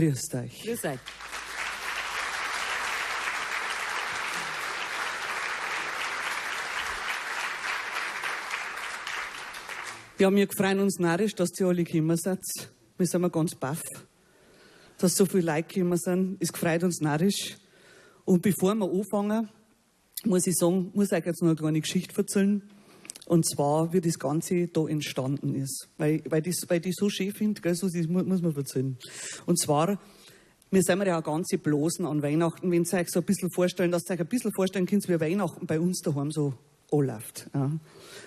Grüßt euch. Grüß euch. Ja, wir freuen uns narrisch, dass ihr alle gekommen seid. Wir sind mal ganz baff, dass so viele Leute gekommen sind. Es freut uns narrisch. Und bevor wir anfangen, muss ich sagen, muss ich euch jetzt noch eine kleine Geschichte erzählen. Und zwar, wie das Ganze da entstanden ist. Weil ich so schön finde, gell, so, das muss man erzählen. Und zwar, wir sind ja auch ganze Blosen an Weihnachten. Wenn ihr euch so ein bisschen vorstellen, dass ihr euch ein bisschen vorstellen könnt, wie Weihnachten bei uns daheim so anläuft. Ja.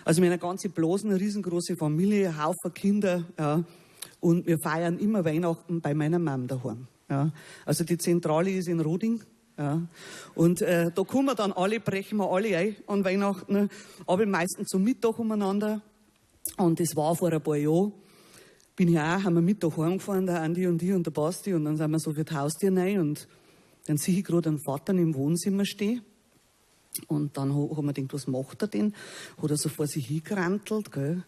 Also wir haben eine ganze Blosen, eine riesengroße Familie, ein Haufen Kinder, ja. Und wir feiern immer Weihnachten bei meiner Mom daheim. Ja. Also die Zentrale ist in Roding. Ja. Und da kommen wir dann alle, brechen wir alle ein an Weihnachten, aber meistens zum Mittag umeinander. Und das war vor ein paar Jahren. Bin ich auch, haben wir Mittag heimgefahren, der Andi und ich und der Basti, und dann sind wir so für die Haustür rein und dann sehe ich gerade einen Vater im Wohnzimmer stehen. Und dann haben wir gedacht, was macht er denn? Hat er so vor sich hingerantelt, gell?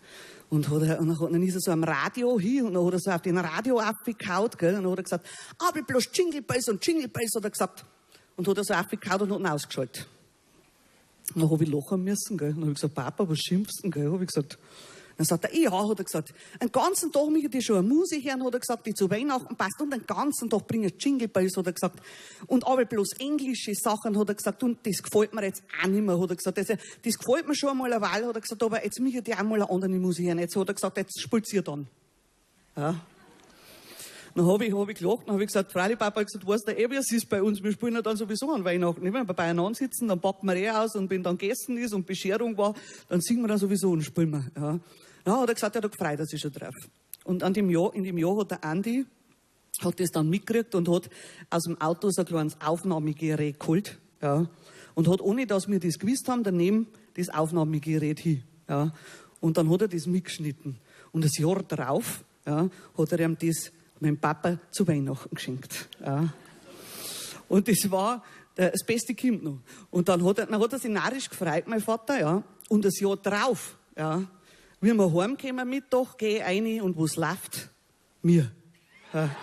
Und dann ist er so am Radio hin und dann hat er so auf den Radio aufgehauen, gell? Und dann hat er gesagt, aber bloß Jingle Bells und Jingle Bells, hat er gesagt. Und hat er so aufgehauen und hat ihn ausgeschaltet. Und dann hab ich lachen müssen, gell? Und dann hab ich gesagt, Papa, was schimpfst du denn, gell? Hab ich gesagt. Dann sagt er, ja, hat er gesagt, einen ganzen Tag möchte ich schon eine Musik hören, hat er gesagt, die zu Weihnachten passt, und den ganzen Tag bringen Jingle Bells, hat er gesagt, und aber bloß englische Sachen, hat er gesagt, und das gefällt mir jetzt auch nicht mehr, hat er gesagt, also, das gefällt mir schon einmal eine Weile, hat er gesagt, aber jetzt möchte ich auch mal eine andere Musik hören, jetzt hat er gesagt, jetzt spielt sie dann. Ja. Dann hab ich gelacht, dann hab ich gesagt, freilich, Papa, hab ich gesagt, weißt du, eh, wie es ist bei uns, wir spielen ja dann sowieso an Weihnachten, nicht? Wenn wir beieinander sitzen, dann packen wir eh aus und wenn dann gegessen ist und Bescherung war, dann singen wir dann sowieso und spielen wir. Ja. Dann hat er gesagt, ja, da freut er sich schon drauf. Und in dem Jahr hat der Andi, hat das dann mitgekriegt und hat aus dem Auto so ein kleines Aufnahmegerät geholt, ja. Und hat, ohne dass wir das gewusst haben, daneben das Aufnahmegerät hin, ja. Und dann hat er das mitgeschnitten. Und das Jahr drauf, ja, hat er ihm das meinem Papa zu Weihnachten geschenkt. Ja. Und das war das beste Kind noch. Und dann hat er sich narrisch gefreut, mein Vater, ja. Und das Jahr drauf, ja, wie wir heimkommen Mittag, geh ich rein und was läuft? Mir. Ja.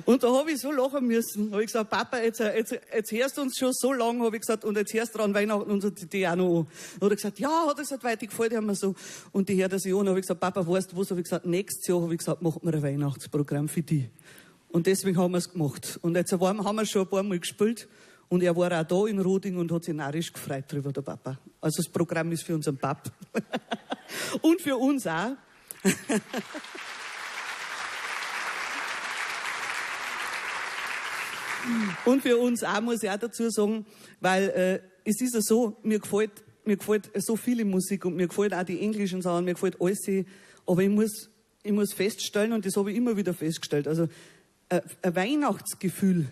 Und da hab ich so lachen müssen. Hab ich gesagt, Papa, jetzt hörst du uns schon so lange, hab ich gesagt, und jetzt hörst du an Weihnachten und so die auch noch an. Und hat er gesagt, ja, hat er gesagt, weil die gefällt mir so. Und die hört er sich an. Und hab ich gesagt, Papa, weißt du was? Hab ich gesagt, nächstes Jahr, hab ich gesagt, machen wir ein Weihnachtsprogramm für die. Und deswegen haben wir's gemacht. Und jetzt haben wir schon ein paar Mal gespielt. Und er war auch da in Roding und hat sich narrisch gefreut drüber, der Papa. Also das Programm ist für unseren Pap. Und für uns auch. Und für uns auch, muss ich auch dazu sagen, weil es ist ja so, mir gefällt so viele Musik und mir gefällt auch die englischen Sachen, mir gefällt alles, aber ich muss feststellen, und das habe ich immer wieder festgestellt, also ein Weihnachtsgefühl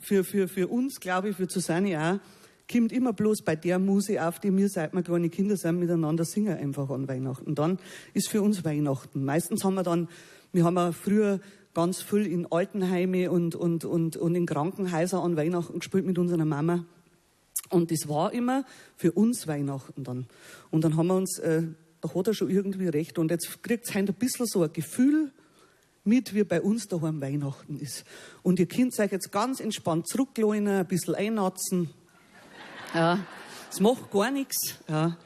für uns, glaube ich, für Susanne auch, kommt immer bloß bei der Musik auf, die wir, seit wir kleine Kinder sind, miteinander singen einfach an Weihnachten. Dann ist für uns Weihnachten. Meistens haben wir dann, wir haben auch früher ganz viel in Altenheime und in Krankenhäusern an Weihnachten gespielt mit unserer Mama. Und das war immer für uns Weihnachten dann. Und dann haben wir uns, da hat er schon irgendwie recht. Und jetzt kriegt's heute ein bisschen so ein Gefühl mit, wie bei uns daheim Weihnachten ist. Und ihr könnt euch jetzt ganz entspannt zurücklehnen, ein bisschen einnatzen. Ja, das macht gar nichts. Ja.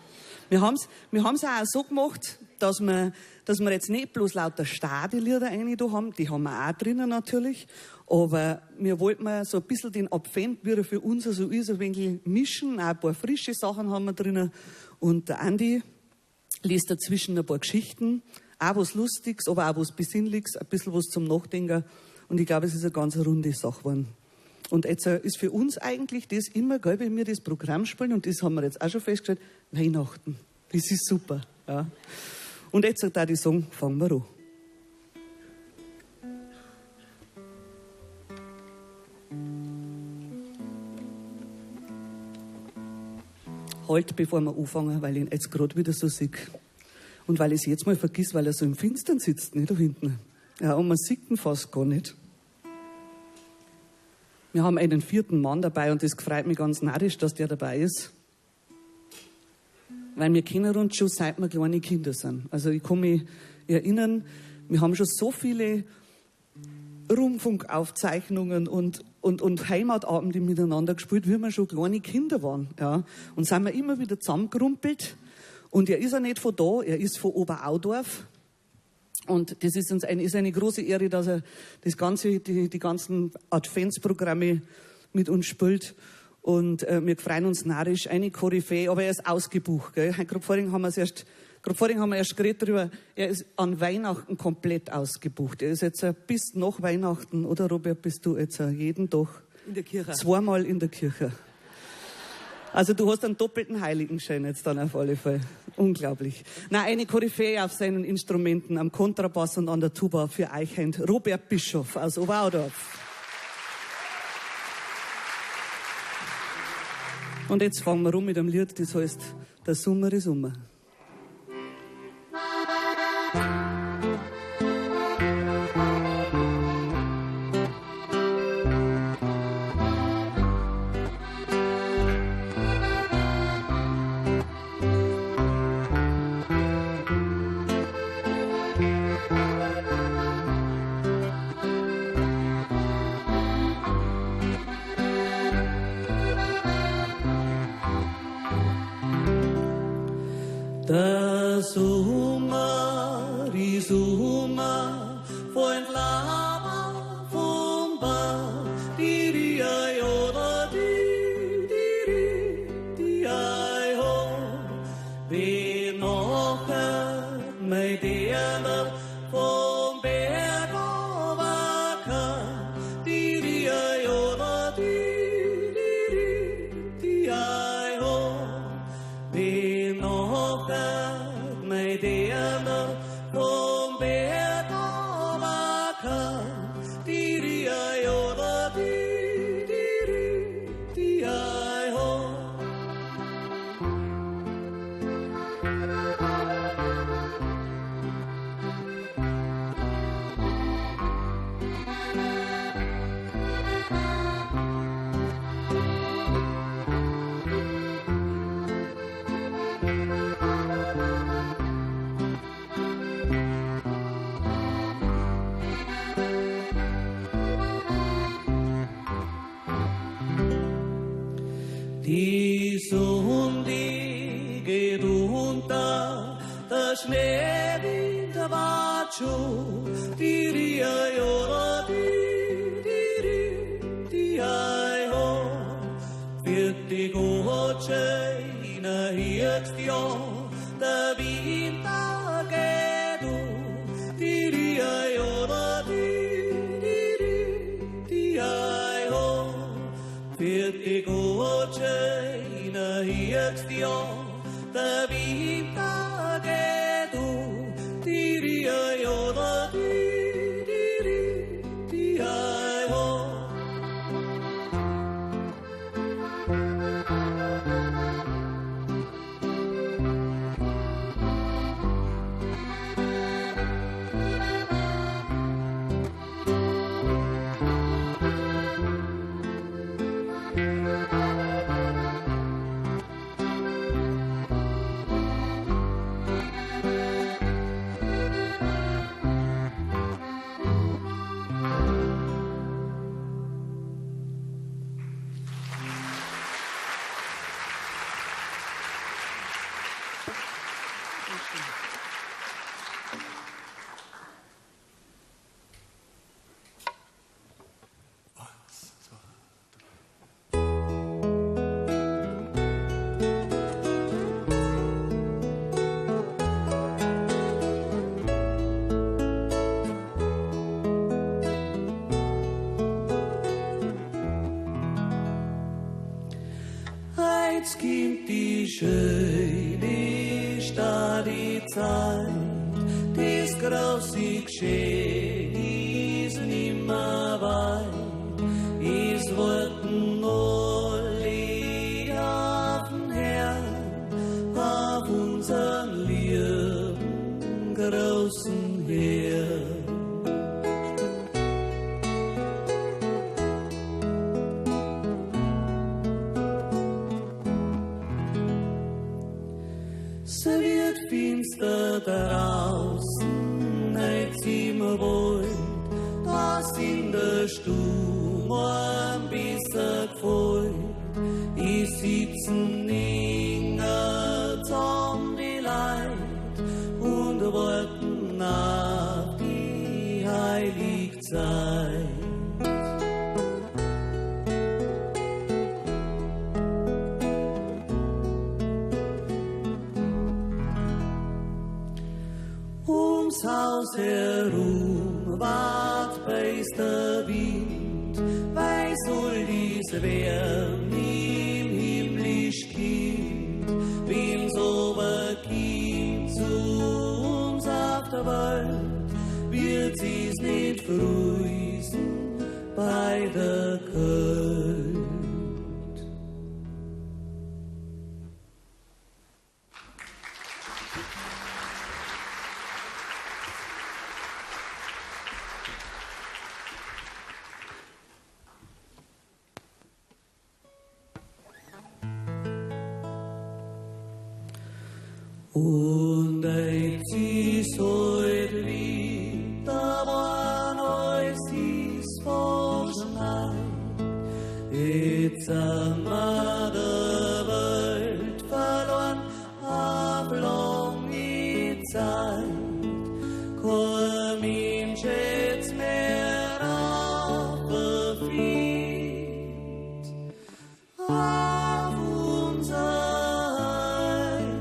Wir haben's auch so gemacht, dass wir jetzt nicht bloß lauter Stadelieder rein da haben, die haben wir auch drinnen natürlich, aber wir wollten mal so ein bisschen den Advent, wie er für uns so ist, ein wenig mischen, auch ein paar frische Sachen haben wir drinnen. Und der Andi liest dazwischen ein paar Geschichten, auch was Lustiges, aber auch was Besinnliches, ein bisschen was zum Nachdenken. Und ich glaube, es ist eine ganz runde Sache geworden. Und jetzt ist für uns eigentlich das immer, gell, wenn wir das Programm spielen, und das haben wir jetzt auch schon festgestellt, Weihnachten. Das ist super. Ja. Und jetzt sagt auch die Song, fangen wir an. Halt, bevor wir anfangen, weil ich ihn jetzt gerade wieder so sehe. Und weil ich es jetzt mal vergiss, weil er so im Finstern sitzt, nicht da hinten. Ja, und man sieht ihn fast gar nicht. Wir haben einen vierten Mann dabei und das freut mich ganz narrisch, dass der dabei ist. Weil wir kennen uns schon, seit wir kleine Kinder sind. Also ich kann mich erinnern, wir haben schon so viele Rundfunkaufzeichnungen und Heimatabende miteinander gespielt, wie wir schon kleine Kinder waren. Ja. Und sind wir immer wieder zusammengerumpelt. Und er ist ja nicht von da, er ist von Oberaudorf. Und das ist uns eine große Ehre, dass er das ganze, die ganzen Adventsprogramme mit uns spielt. Und wir freuen uns narrisch, eine Koryphäe, aber er ist ausgebucht. Gell? Gerade vorhin haben wir erst geredet darüber, er ist an Weihnachten komplett ausgebucht. Er ist jetzt bis nach Weihnachten, oder Robert, bist du jetzt jeden Tag in der Kirche. Zweimal in der Kirche. Also du hast einen doppelten Heiligenschein jetzt dann auf alle Fälle. Unglaublich. Na, eine Koryphäe auf seinen Instrumenten, am Kontrabass und an der Tuba für Eichhand, Robert Bischof aus Oberaudorf. Und jetzt fangen wir rum mit einem Lied, das heißt Der Sommer ist um. Der Sommer ist um, von Lava vom Bach, die die ei oder die die die ei ho. Wie noch mei Dirne vom Berg overkam, die die ei oder die die die ei ho. Wie noch mei Dirne vom Berg overkam, die die ei oder die die die ei ho. Die Sonne, die geht unter, der Schneewind war schon, die die oder die die die ei ho. Wird die Gotsche in der Jahr, der Winter geht um, die die oder die die die ei ho. Wird die Gotsche in der Jahr, der Winter geht um, die die oder die die die ei ho. Jetzt kommt die schöne Stadt, die Zeit, das große Geschehen ist nimmer weit. Es warten alle auf den Herrn, auf unseren lieben großen Herrn. Es wird finster draußen, heut im Wald, da sind Wirst du mir ein bisschen gefällt, ich sitzen nimmer zusammen die Leid und warten auf die heilige Zeit. Ums Haus herum wart beißt der Wind, weil soll dies werden im himmlisch Kind, wenn's aber kommt zu uns auf der Welt, wird sie's nicht frühsen bei der Kälte. Und jetzt ist heut Winter geworden, alles ist verschneit. Jetzt sind wir der Welt verloren, auf lange Zeit. Kein Mensch jetzt mehr auf der Find. Auf unser Heim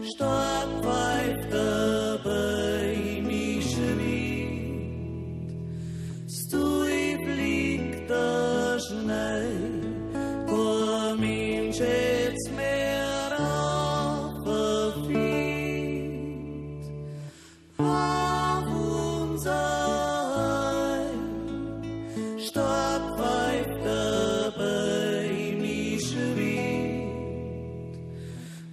stark pfeift der böhmische Wind. Stui fliegt der Schnee, kein Mensch jetzt mehr auf der Find. Auf unser Heim stark pfeift der böhmische Wind.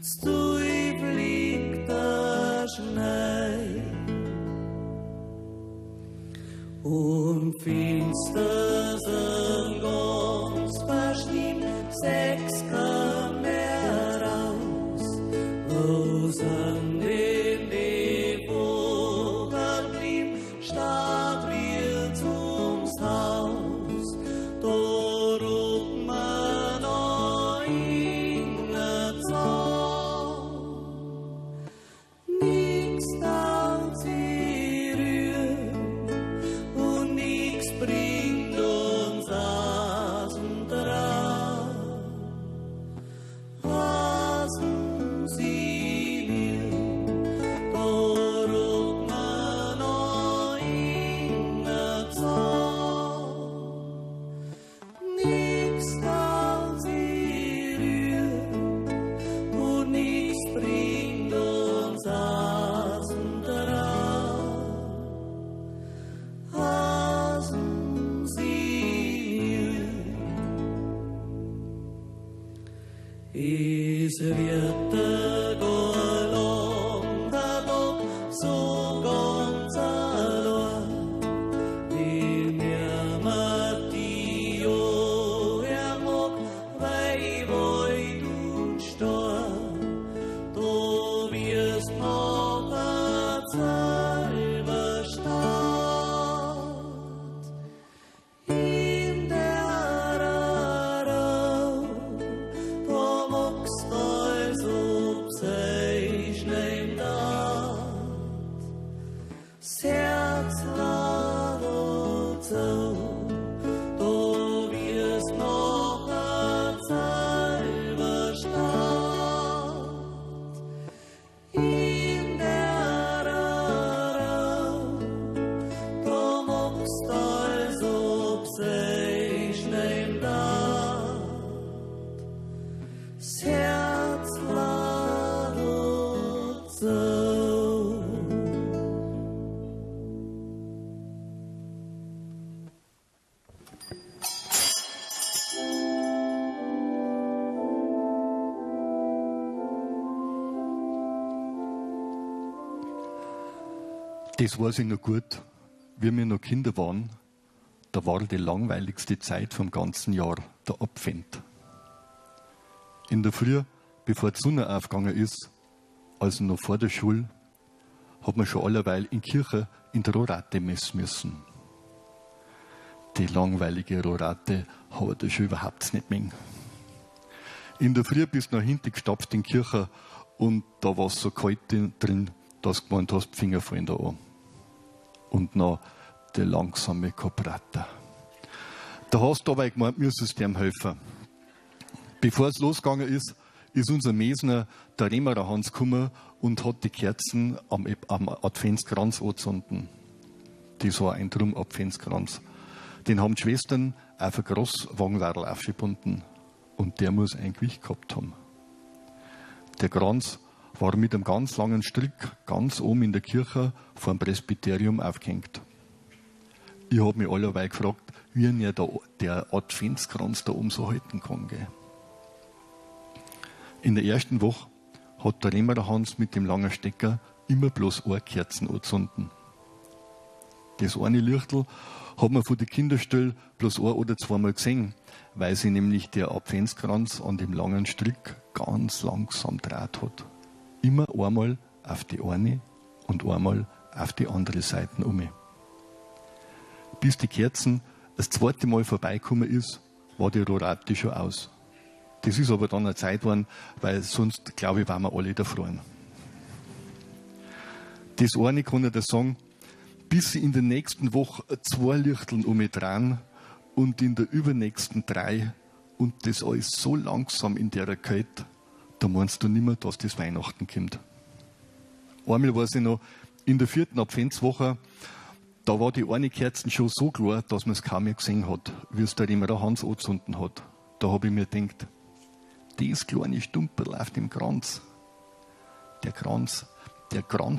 Stui fliegt der Schnee. Und finster sind ganz verschnien, sechs kam mehr raus. Wo sind denn die Vogel blieb, statt wir zum's Haus. Da ruft man noch in der Zaun. Nix taugt sie rühren und nix bringt uns aus dem Traum. Aus dem Sinn, da ruft man noch in der Zaun. Nix taugt sie rühren und nix bringt uns aus dem Traum. Aus dem Sinn. Es wird der Golem der Tag so ganz allein, wie mir die er mag, weil Wald und Stein, du wirst noch selber Stadt. In der Rau, da magst als ob sei schnell dat. Das Herz ladet so, du wirst noch selber Stadt. In der Rau, da magst als ob sei schnell dat. Das Herz ladet so. Das weiß ich noch gut, wie wir noch Kinder waren, da war die langweiligste Zeit vom ganzen Jahr, der Advent. In der Früh, bevor die Sonne aufgegangen ist, also noch vor der Schule, hat man schon allerweil in Kirche in der Rorate messen müssen. Die langweilige Rorate habe ich da schon überhaupt nicht mehr. In der Früh bist du nach hinten gestapft in die Kirche und da war es so kalt drin, dass du gemeint hast, die Finger fallen da an. Und noch der langsame Koprata. Da hast du aber gemeint, müsstest du ihm helfen. Bevor es losgegangen ist, ist unser Mesner, der Remerer Hans, gekommen und hat die Kerzen am Adventskranz angezündet. Das war ein Drum-Adventskranz. Den haben die Schwestern auf ein Grosswagenradl aufgebunden. Und der muss ein Gewicht gehabt haben. Der Kranz war mit einem ganz langen Strick ganz oben in der Kirche vor dem Presbyterium aufgehängt. Ich hab mich allerweil gefragt, wie er da, der Adventskranz da oben so halten kann. Gell? In der ersten Woche hat der Remerer Hans mit dem langen Stecker immer bloß eine Kerzen angezündet. Das eine Lichtel hat man von der Kinderstelle bloß ein oder zweimal gesehen, weil sich nämlich der Adventskranz an dem langen Strick ganz langsam draht hat. Immer einmal auf die eine und einmal auf die andere Seite um. Bis die Kerzen das zweite Mal vorbeigekommen ist, war die Rorate schon aus. Das ist aber dann eine Zeit geworden, weil sonst, glaube ich, waren wir alle erfroren. Das eine kann ich dir sagen, bis sie in der nächsten Woche 2 Lichteln umdrehen und in der übernächsten 3 und das alles so langsam in der Kälte, da meinst du nimmer, dass das Weihnachten kommt. Einmal weiß ich noch, in der 4. Adventswoche, da war die eine Kerze schon so klar, dass man es kaum mehr gesehen hat, wie es der Remerer Hans angezündet hat. Da hab ich mir gedacht, das kleine Stumperl auf dem Kranz, der Kranz,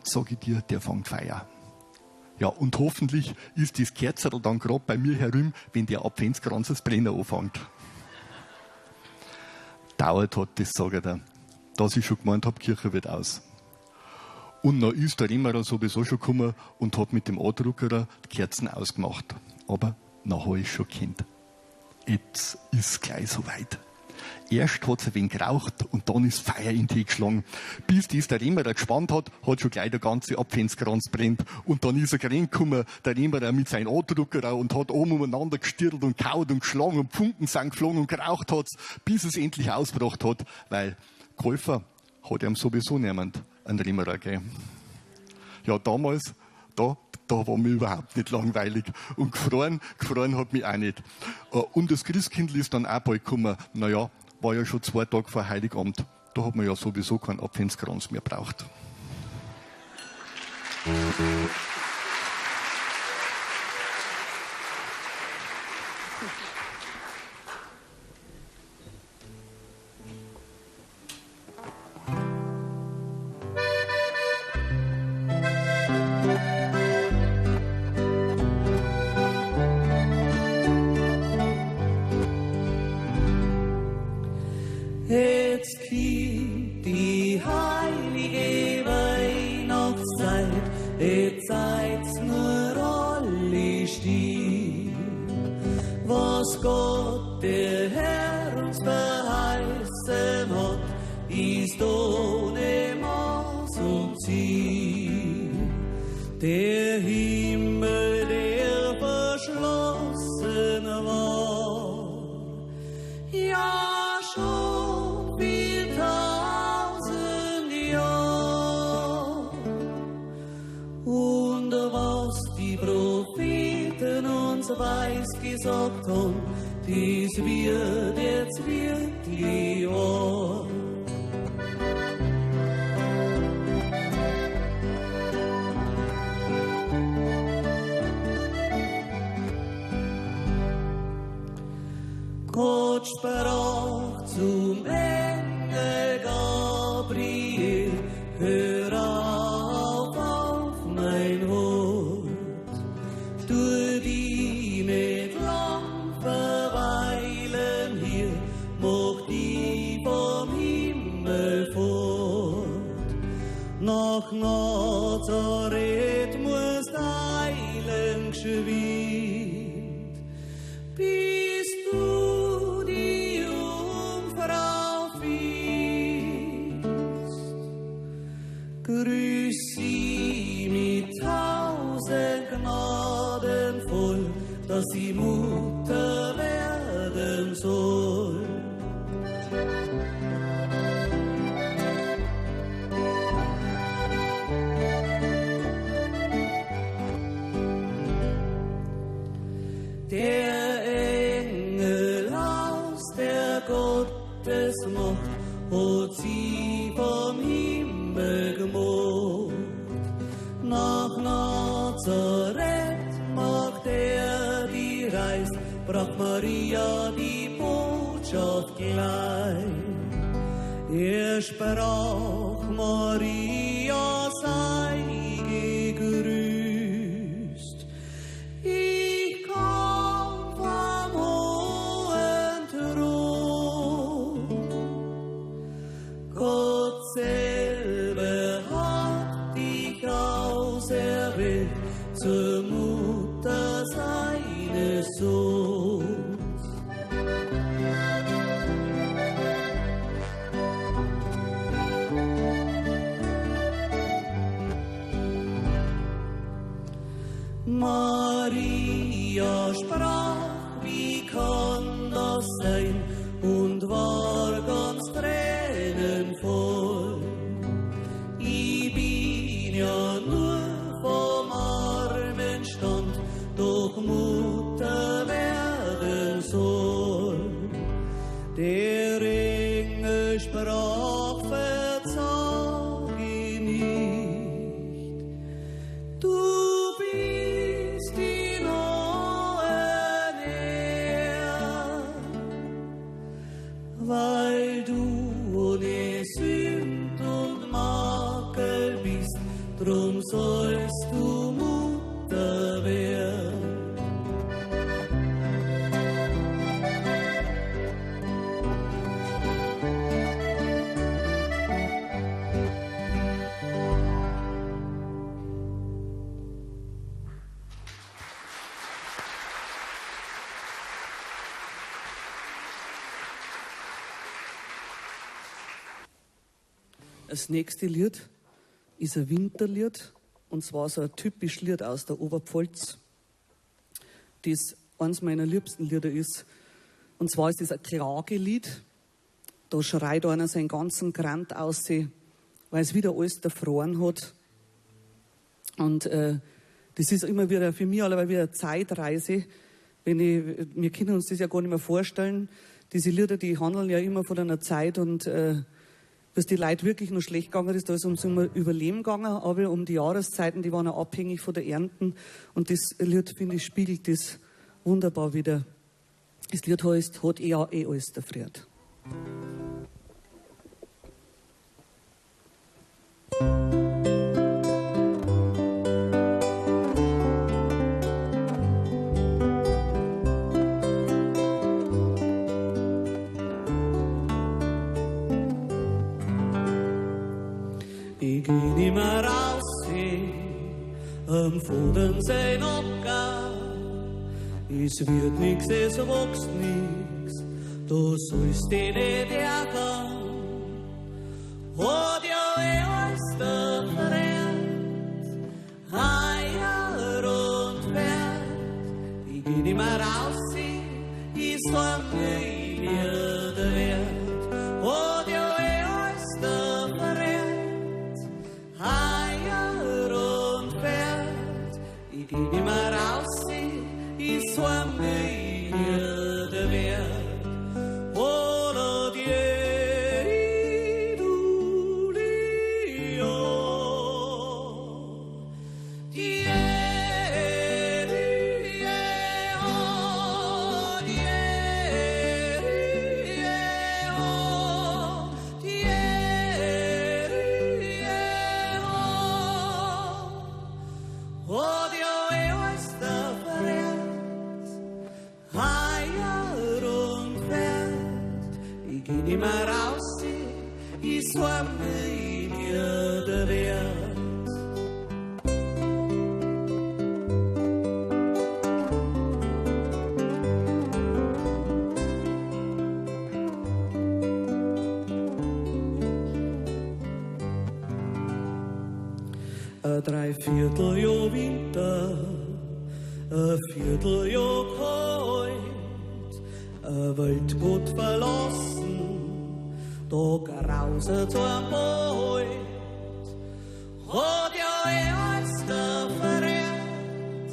sag ich dir, der fängt Feuer. Ja, und hoffentlich ist das Kerzerl dann grad bei mir herum, wenn der Adventskranz das Brennen anfängt. Dauert hat das, sag ich dir, dass ich schon gemeint hab, Kirche wird aus. Und dann ist der Remerer sowieso schon gekommen und hat mit dem Andrucker die Kerzen ausgemacht. Aber dann hab ich schon gekannt. Jetzt ist gleich soweit. Erst hat's ein wenig geraucht und dann ist Feuer in die geschlagen. Bis das der Remerer gespannt hat, hat schon gleich der ganze Adventskranz brennt. Und dann ist er reingekommen, der Remerer mit seinem Andrucker und hat oben umeinander gestirrt und kaut und geschlagen und Funken sind geflogen und geraucht hat's, bis es endlich ausgebracht hat. Weil geholfen hat ihm sowieso niemand einen Remerer gegeben. Ja, damals, da war mir überhaupt nicht langweilig. Und gefroren hat mich auch nicht. Und das Christkindl ist dann auch bald gekommen. Naja, war ja schon 2 Tage vor Heiligabend. Da hat man ja sowieso keinen Adventskranz mehr braucht. Jetzt kommt die heilige Weihnachtszeit, jetzt seid's nur alle still. Was Gott, der Herr, uns verheißen hat, ist ohne Maß und Ziel. Der Himmel, der verschlossen war, ja schon viel tausend Jahre. Und was die Propheten uns weiß gesagt haben, dies wird jetzt wirklich wahr. Gott sprach zum Engel Gabriel, hör auf mein Wort, tu die nicht lang verweilen hier, mach die vom Himmel fort. Nach Nazareth musst eilen geschwind, bis du die Jungfrau findest. Grüß sie mit 1000 Gnaden voll, das dass sie Mutter werden soll. Der Engel aus der Gottesmacht hat sie vom Himmel gemacht. Nach Nazareth macht er die Reis, bracht Maria die Botschaft gleich. Er sprach, Maria, sei gegrüßt. Ich komm vom hohen Thron. Gott selber hat dich auserwählt zur Mutter seines Sohns. Maria sprach, wie kann das sein, und war ganz tränenvoll. Ich bin ja nur vom armen Stand, doch Mutter werden soll. Der Engel sprach, verzage nicht, du bist in hohen Ehren, weil du ohne Sünd und Makel bist, drum sollst du Mutter werden. Das nächste Lied ist ein Winterlied, und zwar so ein typisch Lied aus der Oberpfalz, das eins meiner liebsten Lieder ist. Und zwar ist es ein Klagelied. Da schreit einer seinen ganzen Grant aus, weil es wieder alles erfroren hat. Und das ist immer wieder für mich alleweil wieder eine Zeitreise. Wir können uns das ja gar nicht mehr vorstellen. Diese Lieder, die handeln ja immer von einer Zeit und dass die Leute wirklich noch schlecht gegangen ist, da ist es um Überleben gegangen, aber um die Jahreszeiten, die waren auch abhängig von der Ernten. Und das Lied, finde ich, spiegelt das wunderbar wieder. Das Lied heißt, hat ja eh alles erfriert. Ich geh nimmer raus, am Foden sein Ocker. Es wird nix, es wächst nix, du sollst dich nicht ärgern. Hat ja eh alles erfriert, heuer und Pferd. Ich geh nimmer raus, ich sag mir der Wert. Hat ja eh alles erfriert, heuer und Pferd. Ich geh nimmer raus, ich sag mir der Wert. Dreivierteljahr Winter, Ein Vierteljahr kalt, eine Welt gut verlassen, da grauset am bald. Hat ja alles der verehrt,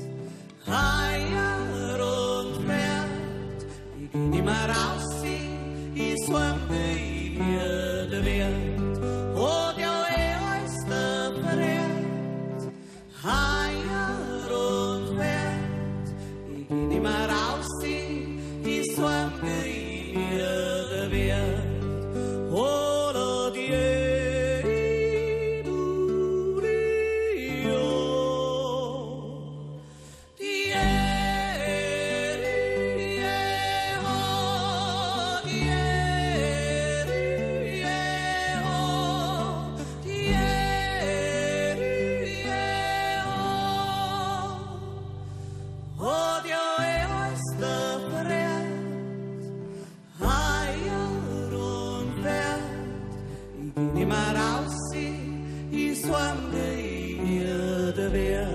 Eier und Pferd. Ich geh nimmer raus, ich heim geh mir der Wert. Hat ja alles der verehrt, Eier und Pferd. Ich geh nimmer raus, ich heim geh mir der Wert. Hola die du die jo. Die ho, die ho, die ho. Hat ja alles der verehrt, Eier und Pferd. Ich geh nimmer raus, ich heim geh mir der Wert.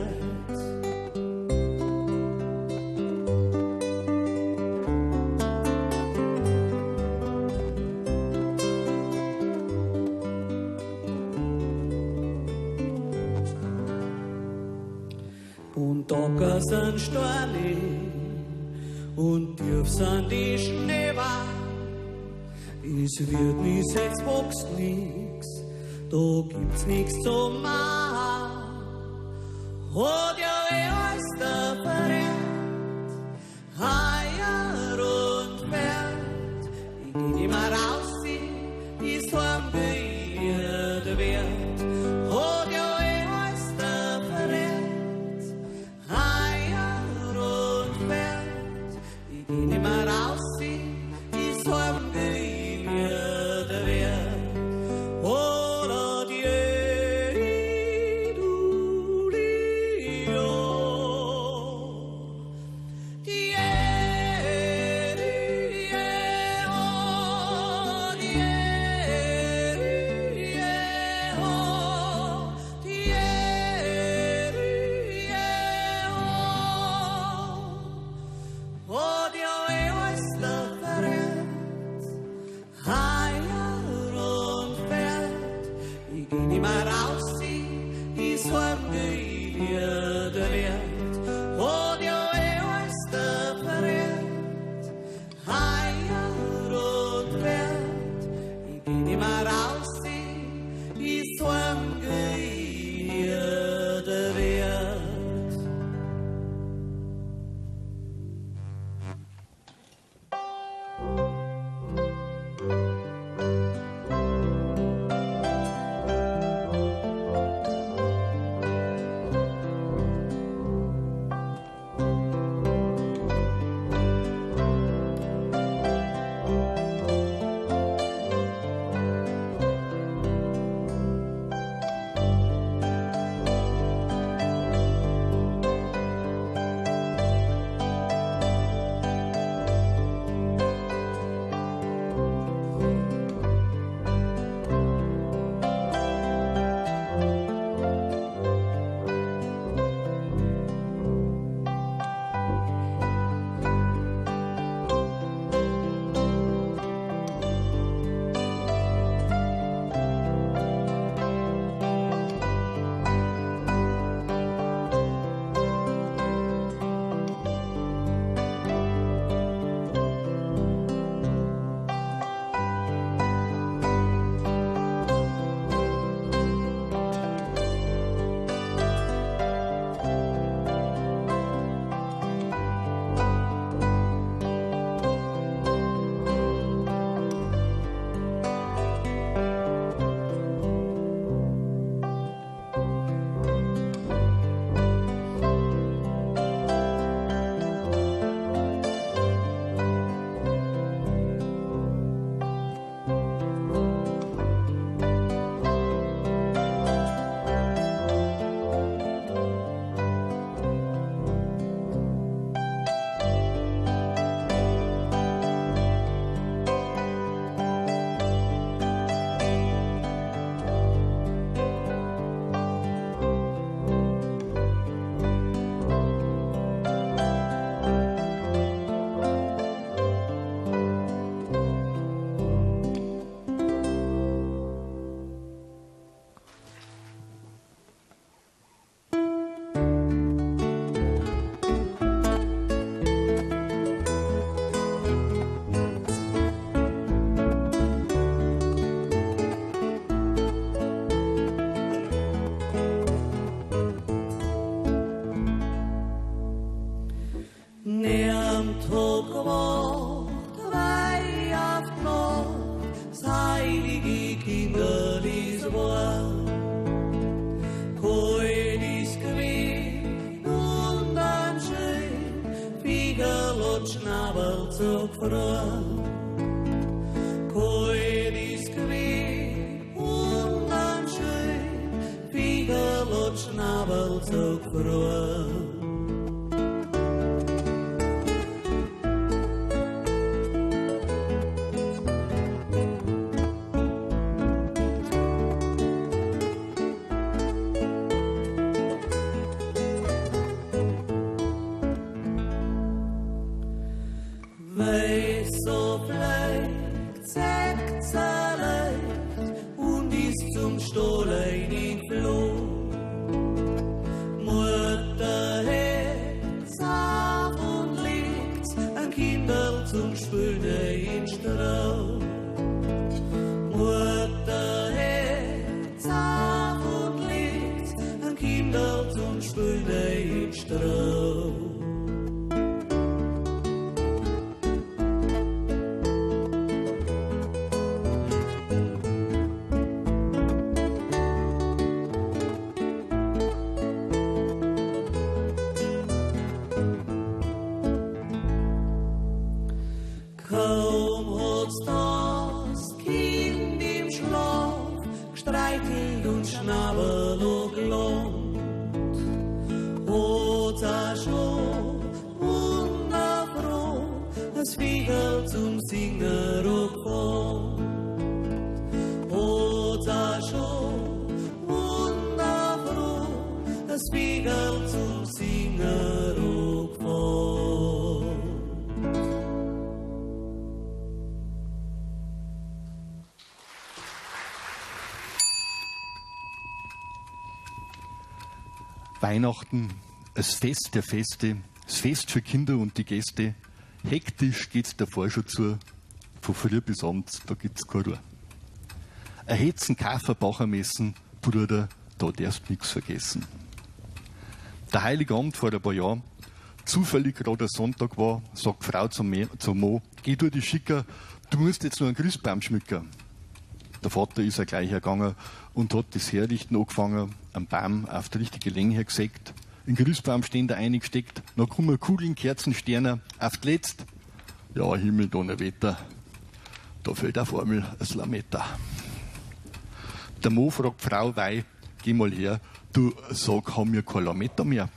Und Acker sind Steine und tief sind die Schneewahl. Es wird nix, jetzt wächst nix, da gibt's nix zu machen. Hat ja eh alles der verehrt, Eier und Pferd. Ich geh nimmer raus, ich heim geh mir der Wert. Hat ja eh alles der verehrt, Eier und Pferd. Ich geh nimmer raus, ich heim geh mir der Wert. Hola die du die jo. Die ho, die ho, die ho. Hat ja eh alles der verehrt, Eier und Pferd. Ich geh nimmer raus, ich heim geh mir der Wert. Hat ja eh alles der verehrt, Eier und Pferd. Ich geh nimmer raus, ich heim geh mir der Wert. war. Kalt ist gewesen und am schön Fiegerl hat Schnabel zugefroren. Kalt ist gewesen und am schön Fiegerl hat Schnabel zugefroren. Weil so bleibt, zeigt's leicht und ist zum Stohlen geflohen. Mutter hebt's auf und legt's ein Kinderl zum Spülen in Stroh. Mutter hebt's auf und legt's ein Kinderl zum Spülen in Stroh. Kaum hat's das Kind im Schlaf gestreichelt und Schnabel gelohnt, hat's auch schon wunderfroh das Fiegerl zum Singen angefangen. Hat's auch schon wunderfroh das Fiegerl zum Singen angefangen. Weihnachten, das Fest der Feste, das Fest für Kinder und die Gäste. Hektisch geht's davor schon zu, von früh bis abends, da gibt's keine Ruhe. Ein Hetzen, Kaffee, Bachermessen, Bruder, da darfst nix vergessen. Der Heilige Abend vor ein paar Jahren, zufällig gerade ein Sonntag war, sagt Frau zum Mo, geh du die Schicker, du musst jetzt nur einen Christbaum schmücken. Der Vater ist ja gleich hergegangen und hat das Herrichten angefangen, einen Baum auf die richtige Länge hergesägt, in den Christbaumständer eingesteckt, dann kommen Kugeln, Kerzen, Sterne, auf die Letzt. Ja, Himmel, Donnerwetter, da fällt auf einmal ein Lametta. Der Mo fragt Frau Wei, geh mal her, du sag, haben wir kein Lametta mehr?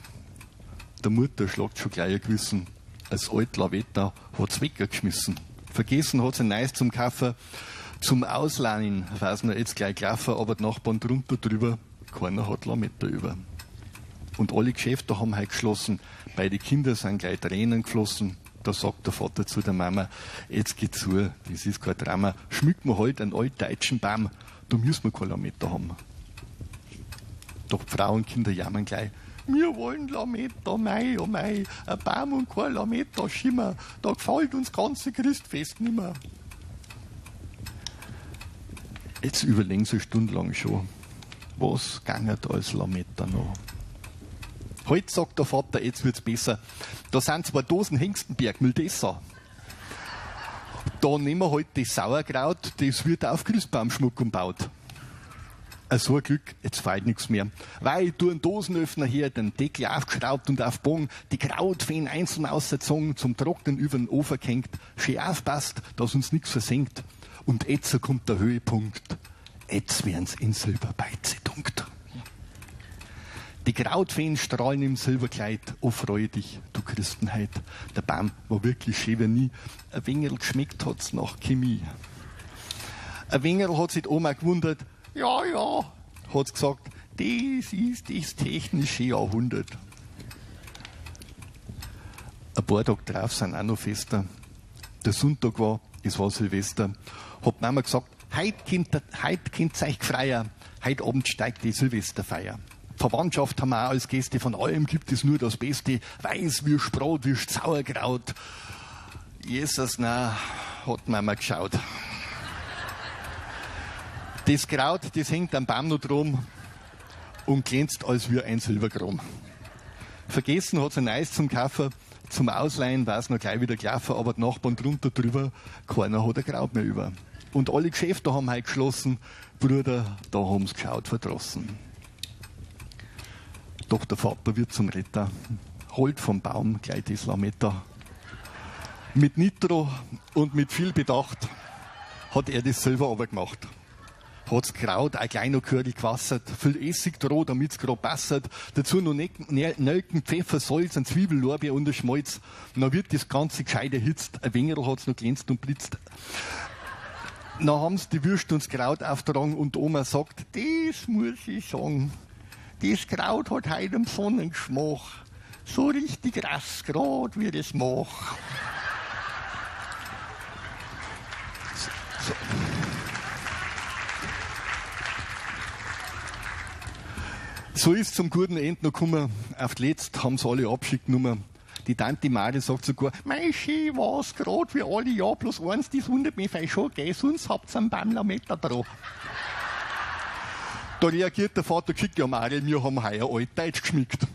Der Mutter schlagt schon gleich ein Gewissen, das alte Lametta hat's weggeschmissen. Vergessen hat's ein neues zum Kaufen, zum Ausleihen, weiß noch jetzt gleich gelaufen, aber die Nachbarn drunter drüber, keiner hat Lametta über. Und alle Geschäfte haben heute geschlossen, bei den Kindern sind gleich Tränen geflossen. Da sagt der Vater zu der Mama, jetzt geh zu, das ist kein Drama, schmückt man halt einen altdeutschen Baum, da müssen wir kein Lametta haben. Doch die Frauen und Kinder jammern gleich, wir wollen Lametta, mei, oh mei, ein Baum und kein Lametta, Schimmer, da gefällt uns ganze Christfest nimmer. Jetzt überlegen sie stundenlang schon, was ginge da als Lametta noch? Heute sagt der Vater, jetzt wird's besser. Da sind 2 Dosen Hengstenberg, Mildessa. Da nehmen wir halt das Sauerkraut, das wird auf Christbaumschmuck umbaut. So ein Glück, jetzt fehlt nichts mehr. Weil ich tu einen Dosenöffner her, den Deckel aufgeschraubt und auf Bon, die Krautfeen einzeln ausgezogen, zum Trocknen über den Ofen gehängt, schön aufpasst, dass uns nichts versenkt. Und jetzt kommt der Höhepunkt. Jetzt werden's in Silberbeize dunkt. Die Krautfeen strahlen im Silberkleid. Oh, freue dich, du Christenheit. Der Baum war wirklich schön wie nie. Ein wenig geschmeckt hat's nach Chemie. Ein wenig hat sich die Oma gewundert. Ja, ja, hat's gesagt, das ist das technische Jahrhundert. Ein paar Tage drauf sind auch noch Fester. Der Sonntag war, es war Silvester. Hat Mama gesagt, heut könnt's euch freien, heut Abend steigt die Silvesterfeier. Verwandtschaft haben wir auch als Gäste, von allem gibt es nur das Beste. Weiß wie Brot, wie Sauerkraut. Jesus, na, hat Mama geschaut. Das Kraut, das hängt am Baum noch drum und glänzt als wie ein Silberkron. Vergessen hat's ein Eis zum Kaufen, zum Ausleihen war's noch gleich wieder gelaufen, aber die Nachbarn drunter drüber, keiner hat ein Kraut mehr über. Und alle Geschäfte haben heute geschlossen. Bruder, da haben's geschaut verdrossen. Doch der Vater wird zum Retter, holt vom Baum gleich das Lametta. Mit Nitro und mit viel Bedacht hat er das selber aber gemacht. Hat's Kraut auch gleich noch Körl gewassert, viel Essig dran, damit's grad passt. Dazu noch Nelken, Pfeffer, Salz, ein Zwiebel, Lorbeer und ein Schmalz. Dann wird das Ganze gescheit erhitzt. Ein wenig hat's noch glänzt und blitzt. Dann haben's die Würst und das Kraut aufgetragen und die Oma sagt, das muss ich sagen, das Kraut hat heute einen Sonnengeschmack. So richtig rass grad, wie ich das mach. So. So ist zum guten Ende noch gekommen. Auf die Letzt haben's alle Abschied genommen. Die Tante Mari sagt sogar, mei, schön war's grad wie alle Jahr, bloß eins, das wundert mich fei schon, gell, sonst habt's einen Baumlameter dran. Da reagiert der Vater geschickt, ja Mari, wir haben heuer altdeutsch geschmückt.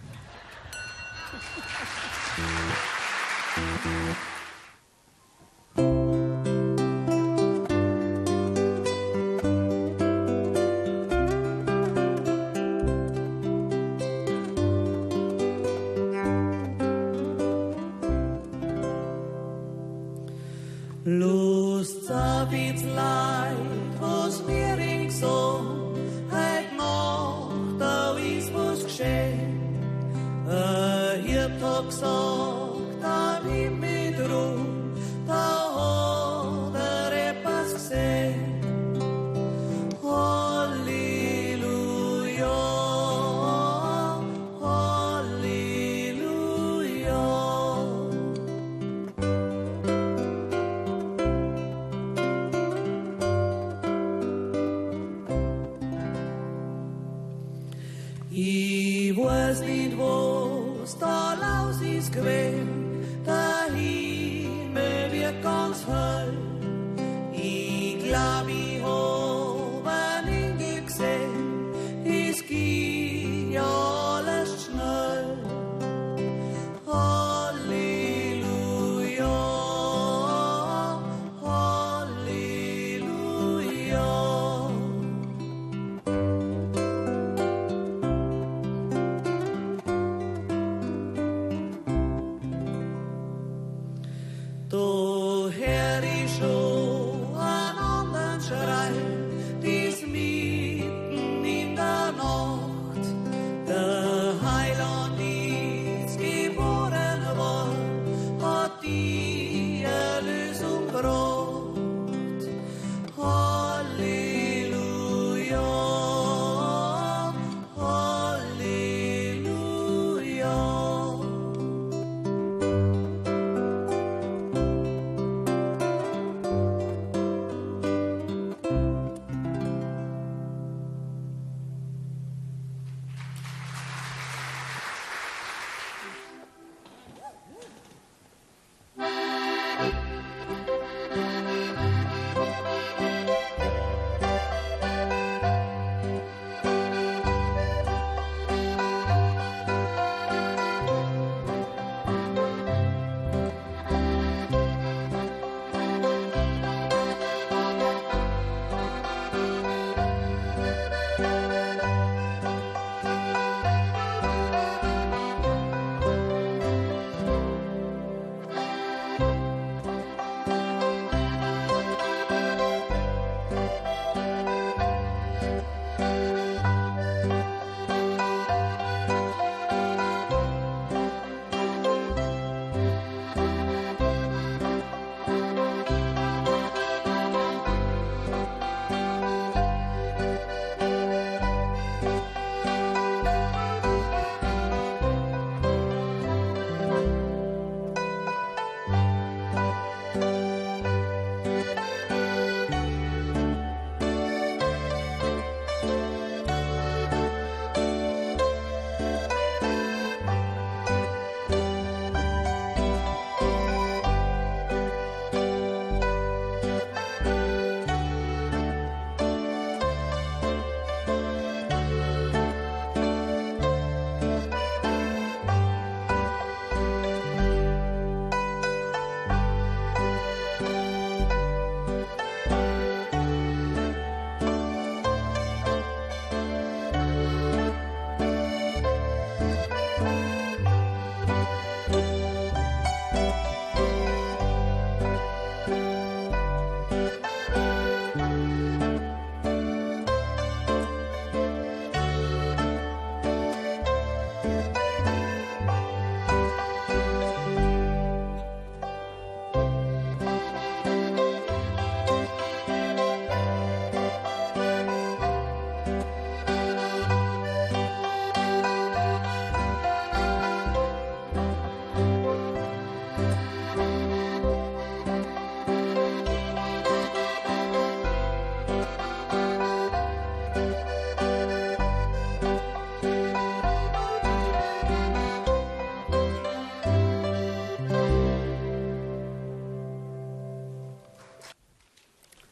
Lust auf ins Leid, was mir ringsum heut Nacht, da ist was geschehen. Ich hab gesagt, da nimm mich drum, da hat er etwas gesehen. Halleluja, Halleluja. Ich weiß nicht, was da los ist gewesen, der Himmel wird ganz hell. Ich glaub, ich hab einen Engel gesehen, es ging ja alles schnell. Halleluja, Halleluja.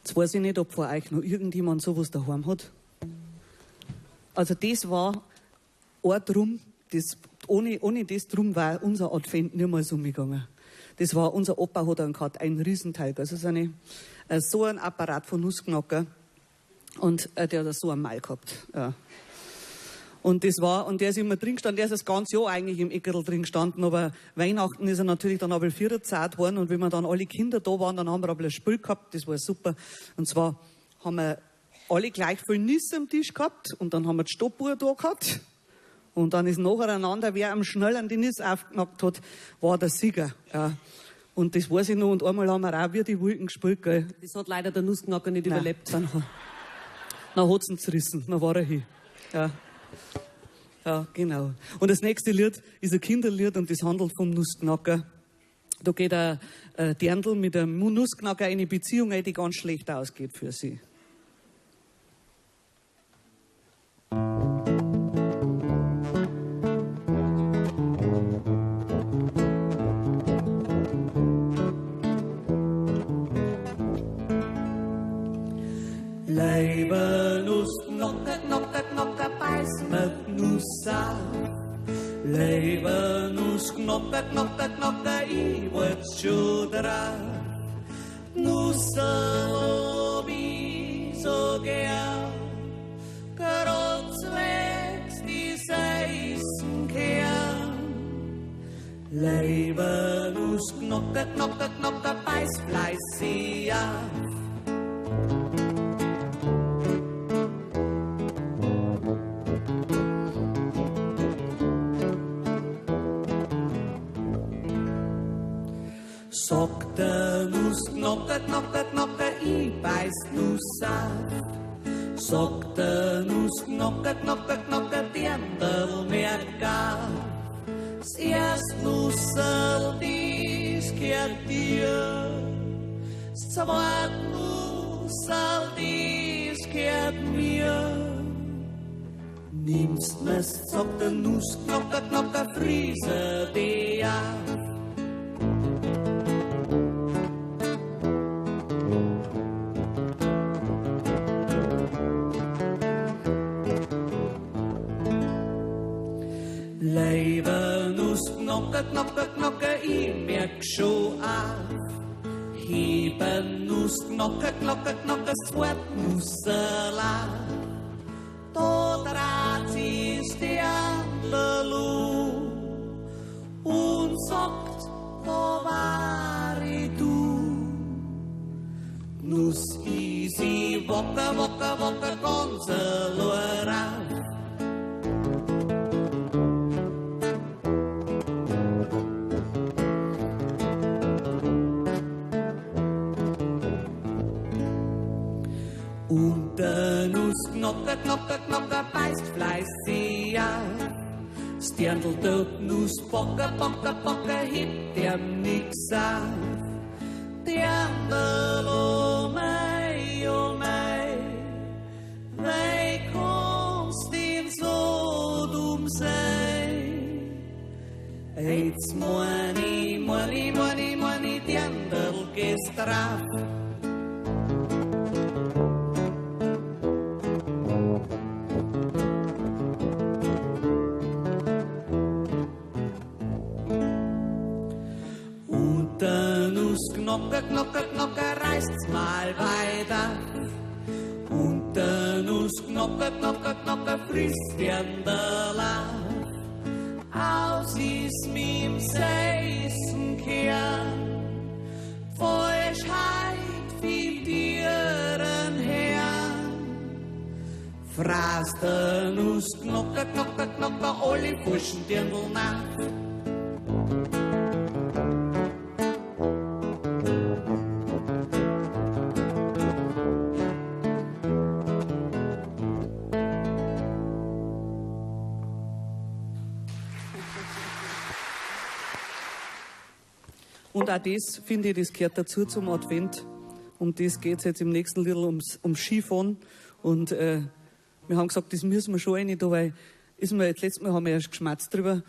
Jetzt weiß ich nicht, ob vor euch noch irgendjemand sowas daheim hat. Also das war ein Drum, das, ohne das Drum war unser Advent niemals umgegangen. Das war, unser Opa hat einen gehabt, ein Riesenteig, also so ein Apparat von Nussknacker. Und der hat so einen Mal gehabt. Ja. Und das war, und der ist immer drin gestanden, der ist das ganze Jahr eigentlich im Eckerl drin gestanden, aber Weihnachten ist er natürlich dann aber vierzahlt worden, und wenn wir dann alle Kinder da waren, dann haben wir aber ein Spiel gehabt, das war super. Und zwar haben wir alle gleich viel Nüsse am Tisch gehabt, und dann haben wir die Stoppuhr da gehabt, und dann ist nacheinander, wer am schnellsten die Nüsse aufgeknackt hat, war der Sieger. Ja. Und das weiß ich noch, und einmal haben wir auch wie die Wolken gespielt, gell. Das hat leider der Nussknacker nicht Nein, überlebt. Dann hat's ihn zerrissen, dann war er hin. Ja. Ja, genau. Und das nächste Lied ist ein Kinderlied und das handelt vom Nussknacker. Da geht ein Dirndl mit einem Nussknacker in eine Beziehung ein, die ganz schlecht ausgeht für sie. Leiber Nussknacker, Knacker, Knacker, beiß mir die Nuss auf. Leiber Nussknacker, Knacker, Knacker, ich wollt schon drauf. Nussel hab ich so gern, grad wächst die heißen Kern. Leiber Nussknacker, Knacker, Knacker, beiß fleißig auf. Sagt der Nussknacker, Knacker, Knacker, ich beiß Nuss auf. Sagt der Nussknacker, Knacker, Knacker, Dirndl merk auf. Das erste Nusserl, das gehört dir. Das zweite Nusserl, das gehört mir. Nimmst mir's, sagt der Nussknacker, Knacker, friese die auf. Leiber Nussknacker, Knacker, Knacker, ich merk schon auf. Heben Nussknacker, Knacker, Knacker, das zweite Nusserl auf. Da dreht sich's Dirndl um und sagt, da war ich du. Nuss is ich wacker, wacker, wacker, ganz allein auf. Und der Nussknacker, Knacker, Knacker, beißt fleißig auf. Das Dirndl tut Nussbacker, Backer, Backer, hebt ihm nix auf. Dirndl, oh mei, oh mei, wei kannst denn so dumm sein? Jetzt mein ich, mein ich, mein ich, mein ich, Dirndl, gehst drauf. Knocker, Knocker, Knocker, reißt's mal weiter. Und der Nussknacker, Knocker, Knocker, frisst Dirndl auf. Aus ist mit'm heißen Kern, Falschheit findet ihren Herrn. Fraß der Nussknacker, Knocker, Knocker, alle falschen Dirndl nach. Und auch das, finde ich, das gehört dazu zum Advent. Um das geht's jetzt im nächsten Lied, ums Skifahren. Und Wir haben gesagt, das müssen wir schon rein da, weil ist mir, das letzte Mal haben wir erst geschmatzt drüber.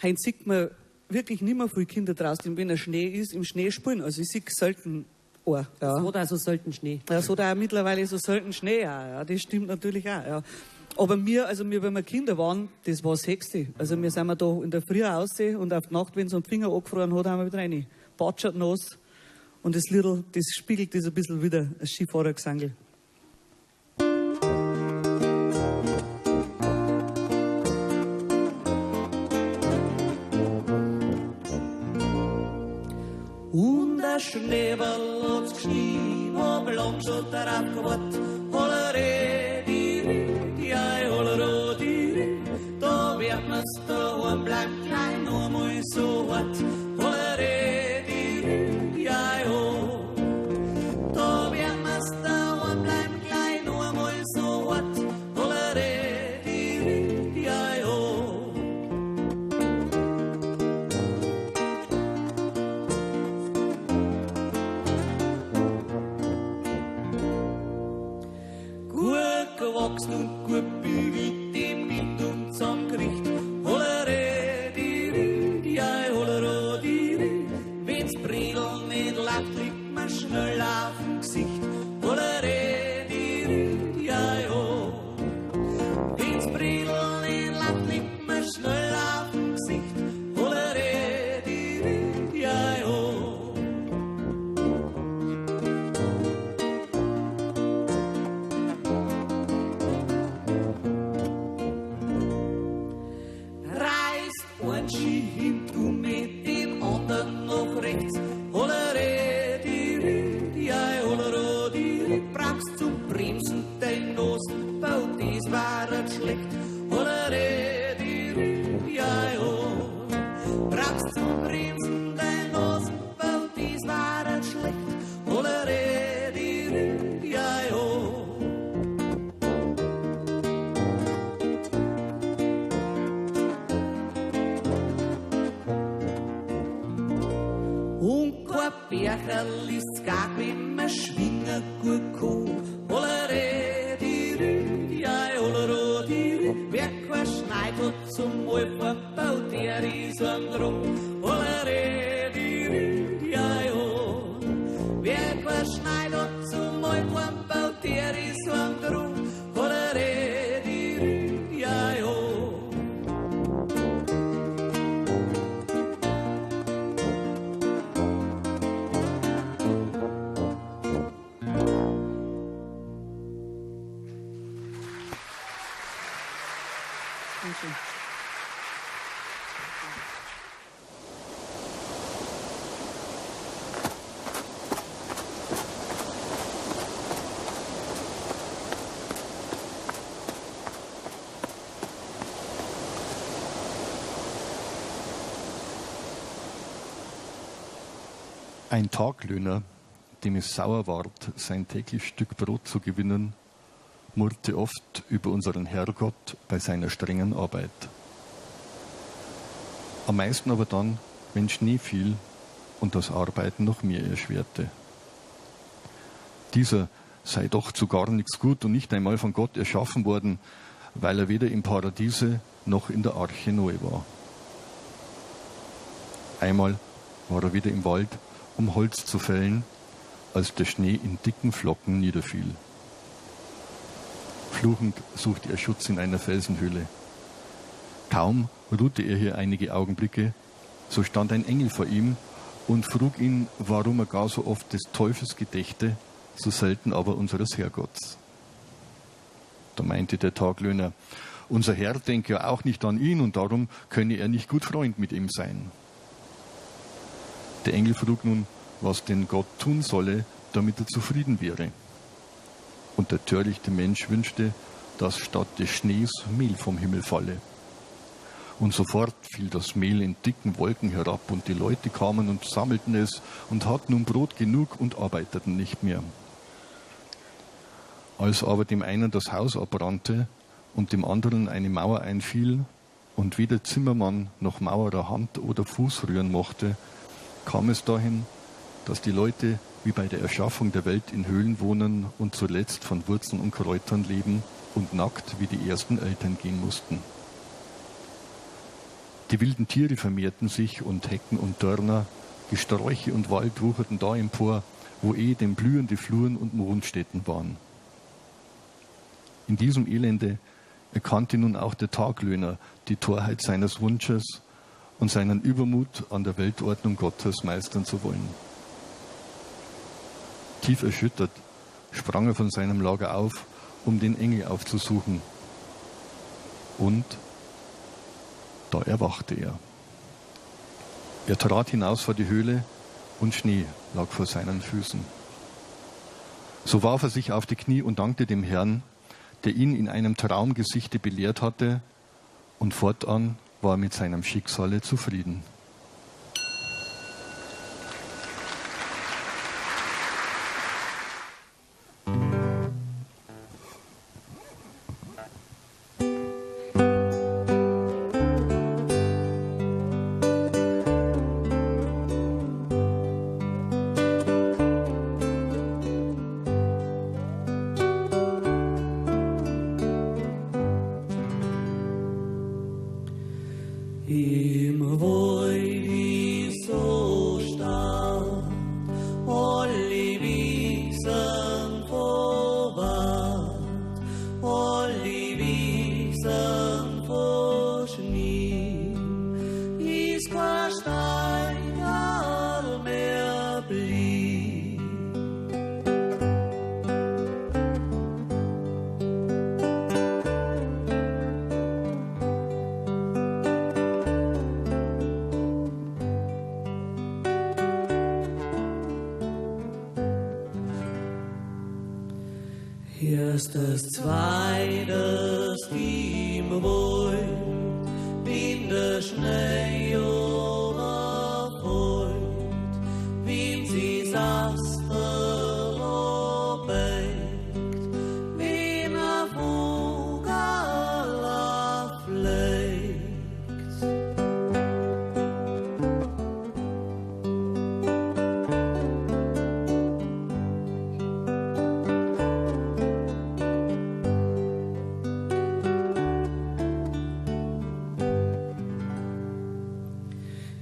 Heute sieht man wirklich nicht mehr viele Kinder draußen, wenn der Schnee ist, im Schnee spielen. Also ich sehe selten einen. Ja. Es hat auch so selten Schnee. Ja, es hat auch mittlerweile so selten Schnee auch, ja. Das stimmt natürlich auch, ja. Aber wir, also wir, wenn wir Kinder waren, das war das Höchste. Also wir sind da in der Früh raus und auf die Nacht, wenn es am Finger angefroren hat, haben wir wieder rein. Patschert nass. Und das Liedl, das spiegelt das ein bisschen wieder, das Skifahrergesangel. Und der Schneeball hat's geschnien, hab lang schon darauf gewartet. Holleré, di, di, ei, holleró, di, di. Da wird man's daheim bleiben, gleich noch einmal so hart. Holleré, di, di, ei, ho. Da wird man's daheim bleiben, gleich noch einmal so hart. Holleré, di, di, ei, ho. Gut gewachsen und gut bügelt, dem Wind und zusammengericht. Holleré, di, di, di, ei, holleró, di, di. Wenn's Bredel nicht läuft, liegt man schnell auf dem Gesicht. Holleré, di, di, di, ei, ho. Wenn's Bredel nicht läuft, liegt man schnell auf dem Gesicht. Holleré, di, di, di, ei, ho. Reißt ein Ski hin, du mit dem anderen nach rechts. Holleré, di, di, di, ei, holleró, di, di. Brauchst zum Bremsen dein Nasenbau, das war nicht schlecht. Holleré, di, di, di, ei, ho. Brauchst zum Bremsen dein Nasenbau, das war nicht schlecht. Holleré, di, di, di, ei, ho. Und kein Bercherl ist gar, wenn man schwingen gut kann. Holleré, di, di, di, ei, holleró, di, di. Wer kein Schneid hat zum Alpfahren, baut der ist am Drum. Holleré, di, di, di, ei, ho. Wer kein Schneid hat zum Alpfahren, baut der ist am Drum. Holleré, di, di, di, ei, ho. Dankeschön. Ein Taglöhner, dem es sauer ward, sein täglich Stück Brot zu gewinnen, murrte oft über unseren Herrgott bei seiner strengen Arbeit. Am meisten aber dann, wenn Schnee fiel und das Arbeiten noch mehr erschwerte. Dieser sei doch zu gar nichts gut und nicht einmal von Gott erschaffen worden, weil er weder im Paradiese noch in der Arche Noe war. Einmal war er wieder im Wald, um Holz zu fällen, als der Schnee in dicken Flocken niederfiel. Fluchend suchte er Schutz in einer Felsenhöhle. Kaum ruhte er hier einige Augenblicke, so stand ein Engel vor ihm und frug ihn, warum er gar so oft des Teufels gedächte, so selten aber unseres Herrgotts. Da meinte der Taglöhner, unser Herr denke ja auch nicht an ihn und darum könne er nicht gut Freund mit ihm sein. Der Engel frug nun, was denn Gott tun solle, damit er zufrieden wäre. Und der törichte Mensch wünschte, dass statt des Schnees Mehl vom Himmel falle. Und sofort fiel das Mehl in dicken Wolken herab und die Leute kamen und sammelten es und hatten nun Brot genug und arbeiteten nicht mehr. Als aber dem einen das Haus abbrannte und dem anderen eine Mauer einfiel und weder Zimmermann noch Mauerer Hand oder Fuß rühren mochte, kam es dahin, dass die Leute wie bei der Erschaffung der Welt in Höhlen wohnen und zuletzt von Wurzeln und Kräutern leben und nackt wie die ersten Eltern gehen mussten. Die wilden Tiere vermehrten sich und Hecken und Dörner, Gesträuche und Wald wucherten da empor, wo ehedem blühende Fluren und Mondstätten waren. In diesem Elende erkannte nun auch der Taglöhner die Torheit seines Wunsches und seinen Übermut an der Weltordnung Gottes meistern zu wollen. Tief erschüttert sprang er von seinem Lager auf, um den Engel aufzusuchen. Und da erwachte er. Er trat hinaus vor die Höhle und Schnee lag vor seinen Füßen. So warf er sich auf die Knie und dankte dem Herrn, der ihn in einem Traumgesichte belehrt hatte, und fortan war er mit seinem Schicksale zufrieden. Im Wald so stark, alle Wiesen vor Wald, alle Wiesen vor Schnee, ist kein Steigerl mehr blieb. Erstes, zweites im Wald, wenn der Schnee überfällt, wenn sie's Asterl abeckt, wenn ein Vogel fliegt.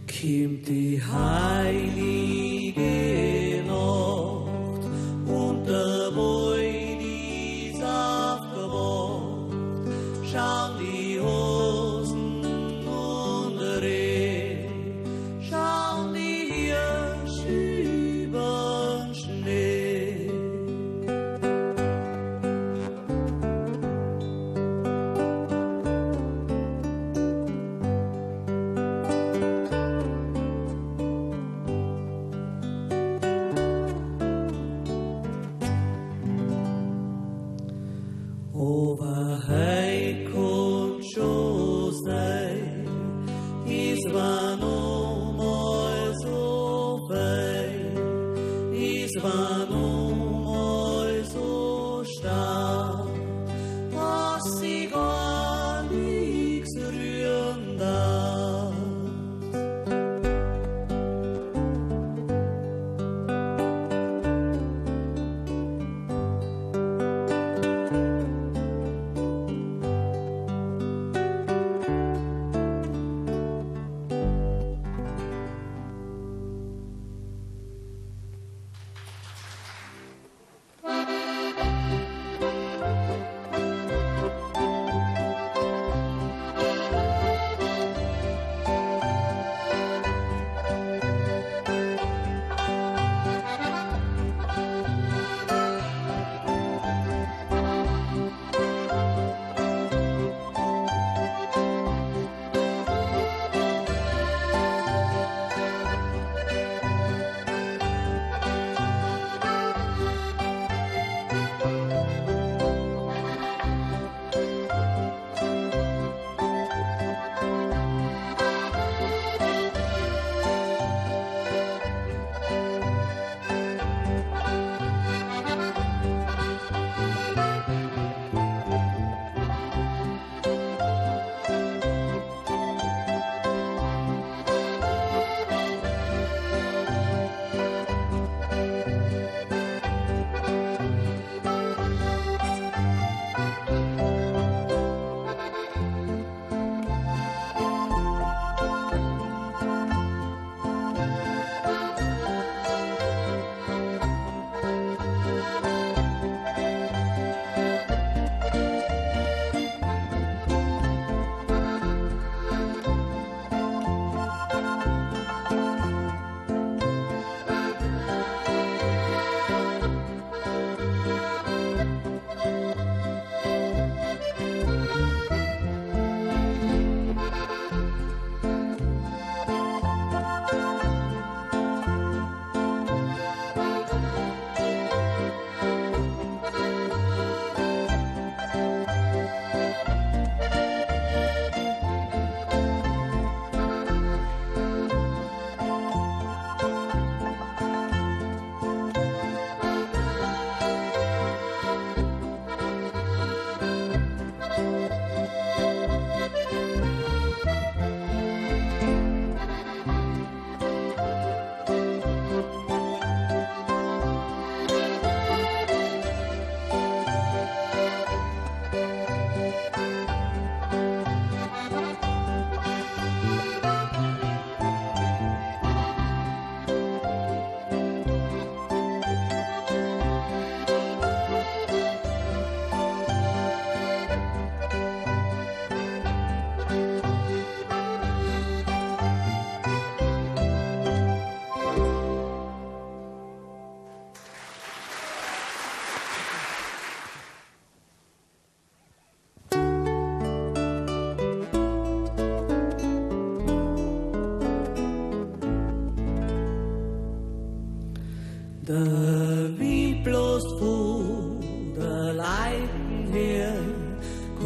Kommt die heilige Nacht und der Wald ist aufgewacht, schauen die Hosen und Reh, schauen die Hirsche übern Schnee.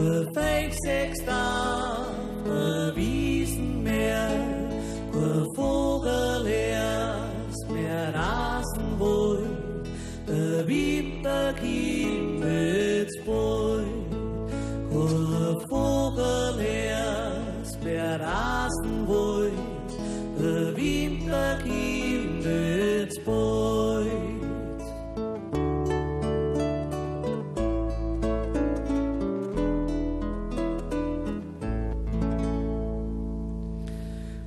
Kein Feig sechst auf der Wiesen mehr, kein Vogel erst mehr rasen wollt. Der Winter kommt jetzt bald. Kein Vogel erst mehr rasen wollt. Der Winter kommt jetzt bald.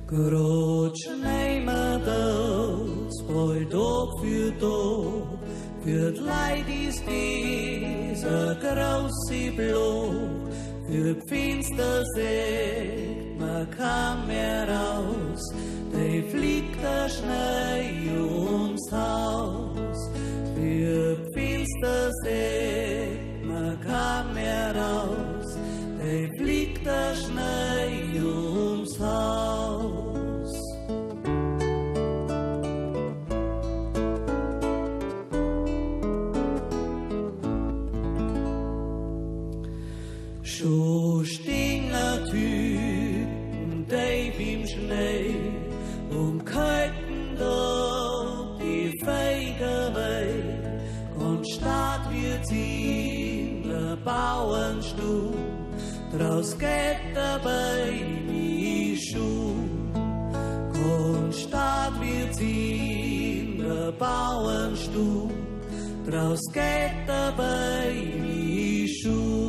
Grad schneimer das bald Tag für Tag, für die Leid ist dieser große Block, für die Finster sieht man kaum mehr raus, der fliegt der Schnee ums Haus. Für die Finster sieht man kaum mehr raus, der fliegt der Schnee ums Haus. Schon stehen Tüten tief im Schnee und kalten dort die Feigerei. Und Staat wird in der Bauernstube, draus geht dabei mi Schuh. Und Staat wird in der Bauernstube, draus geht dabei mi Schuh.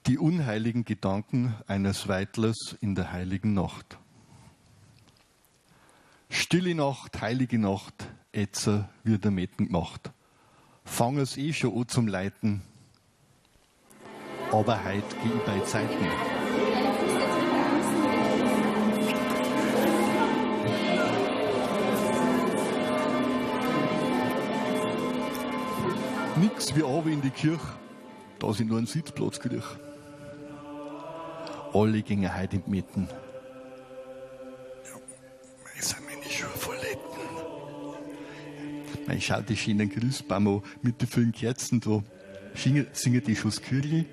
Die unheiligen Gedanken eines Weitlers in der heiligen Nacht. Stille Nacht, heilige Nacht, Etzer wird der Metten gemacht. Fang es eh schon an zum Leiten, aber heut geh ich bei Zeiten. Nix wie aber in die Kirche, da ich nur einen Sitzplatz krieg. Alle gingen heute in die Mitten. Ja, es sind meine Schuhe voll Letten. Ich schau die schönen Christbaum an mit den vielen Kerzen da. Singen die schon das Kirli.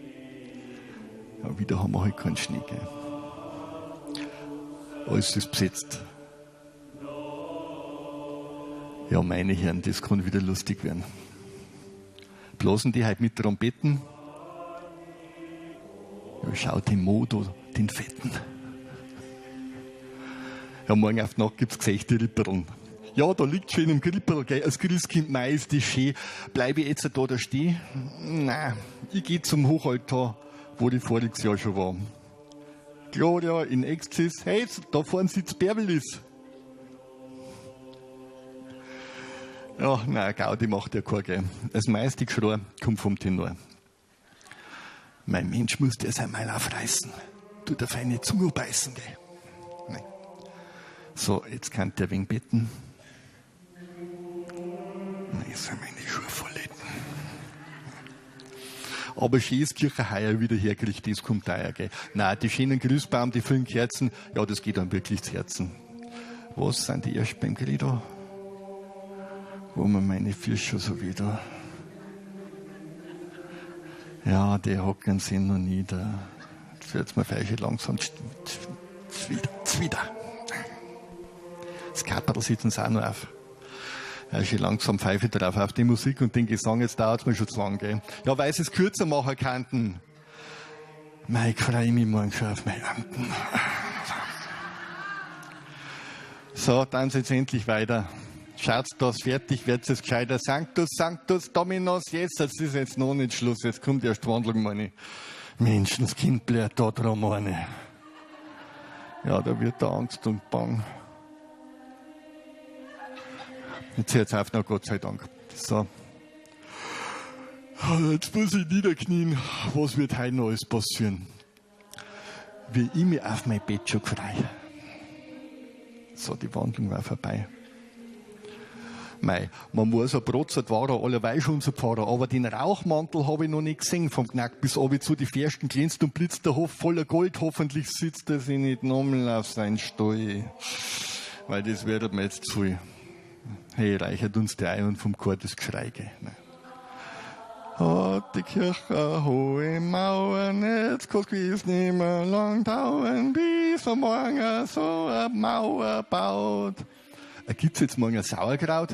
Ja, wieder haben wir halt keinen Schnee. Gell? Alles ist besetzt. Ja, meine Herren, das kann wieder lustig werden. Blasen die halt mit Trompeten. Ja, schau den Mo da, den Fetten. Ja, morgen auf die Nacht gibt's gesechte Ripperln. Ja, da liegt schön im Kripperl, gell. Als Christkind mei ist das schön. Bleib ich jetzt da stehen? Nein, ich geh zum Hochaltar, wo ich voriges Jahr schon war. Gloria in Exzess, hey, da vorne sitzt Bärbelis. Ja, nein, Gaudi macht ja kein, gell. Das meiste Geschrei kommt vom Tenor. Mein Mensch muss der sein Maul aufreißen. Tut der feine Zunge beißen, gell. Nein. So, jetzt kann der wenig beten. Nein, sind meine Schuhe voll Letten. Aber schön ist Kirche heuer wieder hergerichtet, das kommt heuer, gell. Nein, die schönen Christbaum, die vielen Kerzen, ja, das geht dann wirklich zu Herzen. Was sind die erst beim Credo? Wo man meine Füße schon so wieder. Ja, die hocken sind noch nie da. Jetzt wird's mir vielleicht langsam zwider. Das Kapperl sitzen sie auch noch auf. Ja, schon langsam pfeife ich drauf auf die Musik und den Gesang, jetzt dauert's mir schon zu lang, gell. Ja, weil sie es kürzer machen könnten. Mei, ich freu mich morgen schon auf meine Amten. So, dann geht's endlich weiter. Schaut, das fertig, wird's es gescheiter. Sanctus, Sanctus, Dominus, yes, das ist jetzt noch nicht Schluss. Jetzt kommt erst Wandlung, meine Menschenskind blärt da drum eine. Ja, da wird da Angst und Bang. Jetzt hört's auf, noch Gott sei Dank. So. Jetzt muss ich niederknien. Was wird heute noch alles passieren? Wie ich mich auf mein Bett schon freu. So, die Wandlung war vorbei. Mei, man weiß, ein Brotzeit war er allerweil schon unser Pfarrer, aber den Rauchmantel habe ich noch nicht gesehen, vom Knack bis obi zu die Fersten glänzt und blitzt der Hof voller Gold, hoffentlich sitzt er sich nicht nochmal auf seinen Stall, weil das wäre mir jetzt zu viel. Hey, reichert uns der ein und vom Chor das Geschrei, gell. Ne. Hat die Kirche hohe Mauern, jetzt kann's gewiss nicht mehr lang dauern, bis am Morgen so eine Mauer baut. Gibt's jetzt morgen ein Sauerkraut?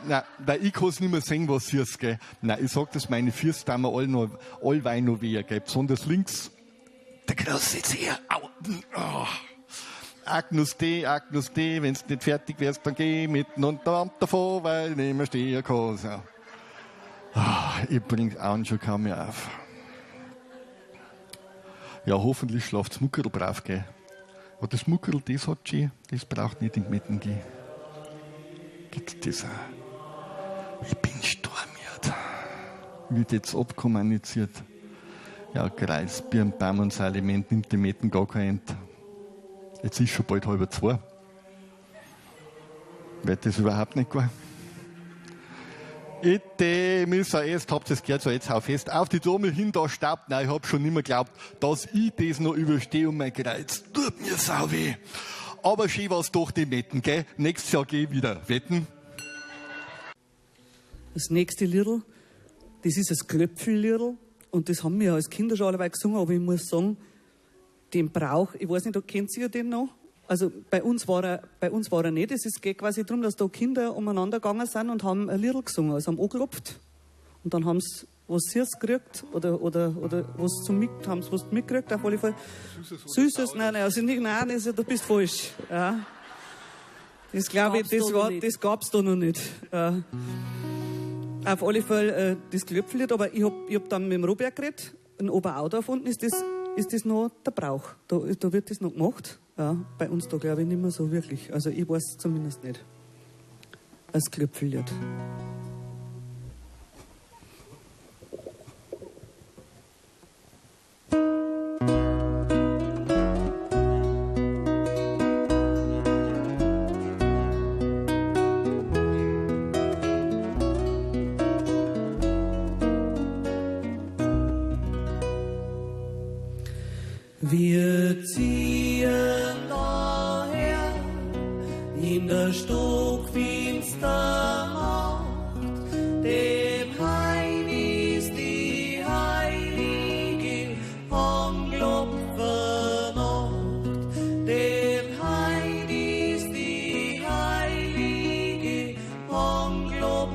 Nein, weil ich kann's nicht mehr sehen, was hier ist, gell. Nein, ich sag das, meine Füße tun mir allweil noch weh, gell. Besonders links, der große Zeher. Au, oh. Agnus Dei, Agnus Dei, wenn's nicht fertig wärst, dann geh mitten und davon, weil ich nicht mehr stehen kann. So. Ich bring's auch schon kaum mehr auf. Ja, hoffentlich schlaft's Muckerl brav, gell. Aber das Muckerl, das hat schon, das braucht nicht in die Metten gehen. Gibt's das auch? Ich bin stormiert. Wird jetzt abkommuniziert. Ja, Kreis, Birnbaum und Saliment nimmt die Metten gar kein End. Jetzt ist schon bald 1:30. Wird das überhaupt nicht gehen? Ite, Missa est, habt ihr's gehört, so jetzt hau fest. Auf die Trommel hin, da staubt. Nein, ich hab schon nimmer geglaubt, dass ich das noch überstehe und mein Kreuz tut mir sau weh. Aber schön war's doch die Metten, gell? Nächstes Jahr geh ich wieder. Wetten? Das nächste Liedl, das ist das Klöpfel-Liedl. Und das haben wir als Kinder schon alleweil gesungen, aber ich muss sagen, den Brauch, ich weiß nicht, kennt ihr den noch? Also bei uns war er nicht. Es geht quasi darum, dass da Kinder umeinander gegangen sind und haben ein Liedl gesungen, also haben angeklopft. Und dann haben sie was Süßes gekriegt oder was zum Mit, haben sie was mitgekriegt, auf alle Fälle. Süßes, nein, also nicht, nein, das, du bist falsch. Ja. Das glaube ich, das gab's da noch nicht. Ja. Auf alle Fälle das Klöpflied, aber ich hab dann mit dem Robert geredet, in Oberaudorf unten ist das noch der Brauch. Da wird das noch gemacht. Ja, bei uns da glaube ich nicht mehr so wirklich. Also ich weiß zumindest nicht. Als Klöpflied. Wir ziehen daher in der stockfinstern Nacht, dem Heim ist die heilige Anklopfernacht. Dem Heim ist die heilige Anklopfernacht.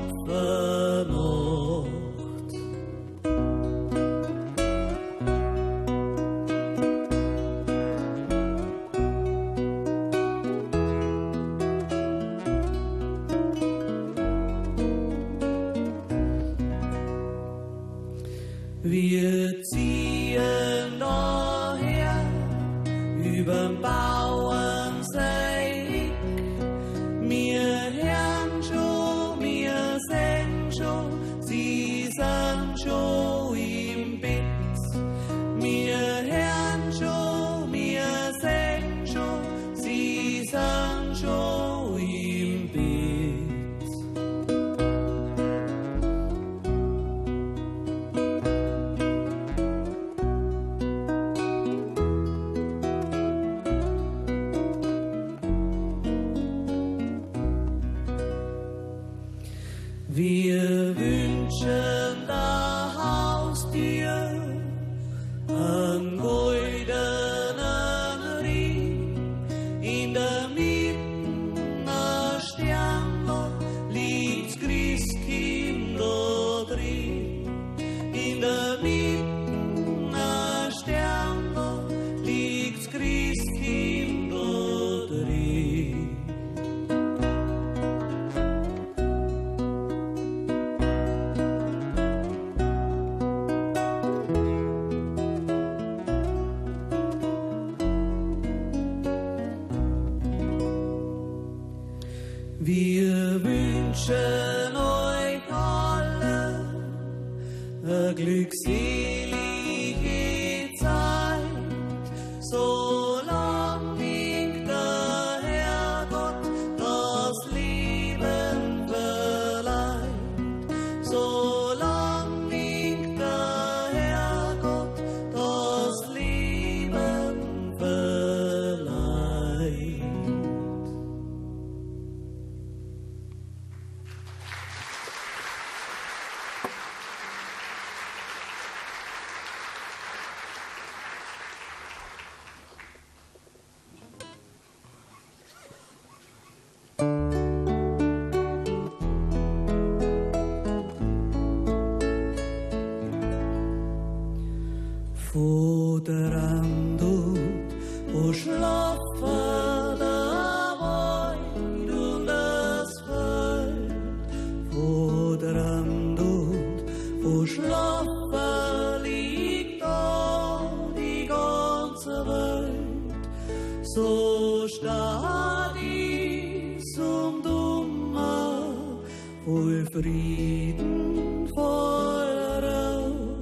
Wir ziehen daher überm Bauernseig. Wir hören schon, wir sehen schon, sie sind schon im Bett. Wir hören schon, wir sehen schon, sie sind schon im Bett. Wir wünschen der Haustür einen goldenen Ring, in der Mitte ein Sternl liegt's Christkindl drin. In der Mitte ein Sternl liegt's Christkindl drin. Wir wünschen euch alle eine glückselige Zeit, solang winkt der Herrgott das Leben verleiht. Vor und verschlafen der Wald und das Feld. Verträumt und verschlafen liegt da die ganze Welt. So steht ich's um Dummer, voll Frieden, voll Rauh.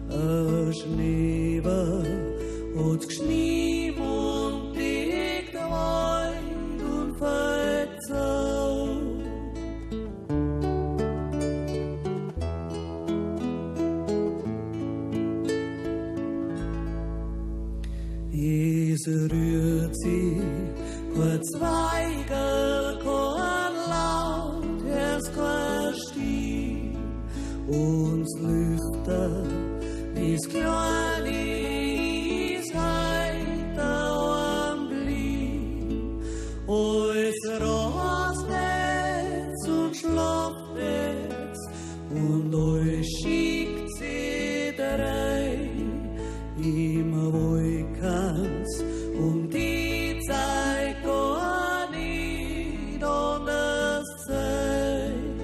Ein Schneeball hat's geschnien und deckt Wald und Feld zu. Es rührt sich kein Zweigel, kein Laut, erst kein Stimm. Uns lüftet, wie's klein ist, heut daheim blieb. Alles rastet's und schlaftet's und alles schickt sich drei. Im Wolkens um die Zeit gar nicht anders sein.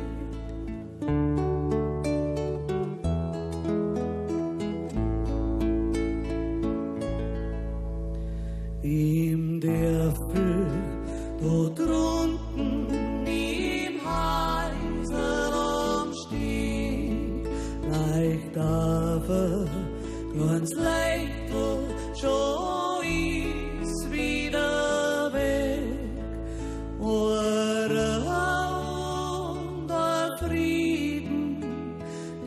Im Dörfl, da drunten im Häusl am Steg, leicht aber ganz Leitl schon ist wieder weg. Und der Frieden,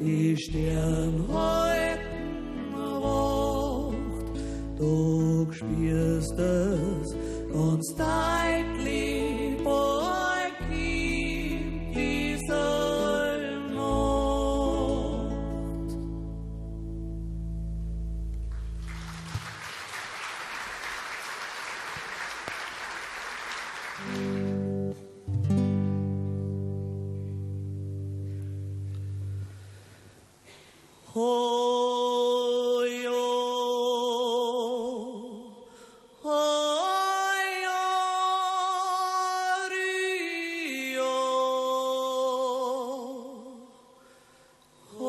die Stern halten wacht, du spürst es ganz deutlich, bald kommt diese Nacht. Hoi, oh, hoi, oh, ri, oh. Hoi,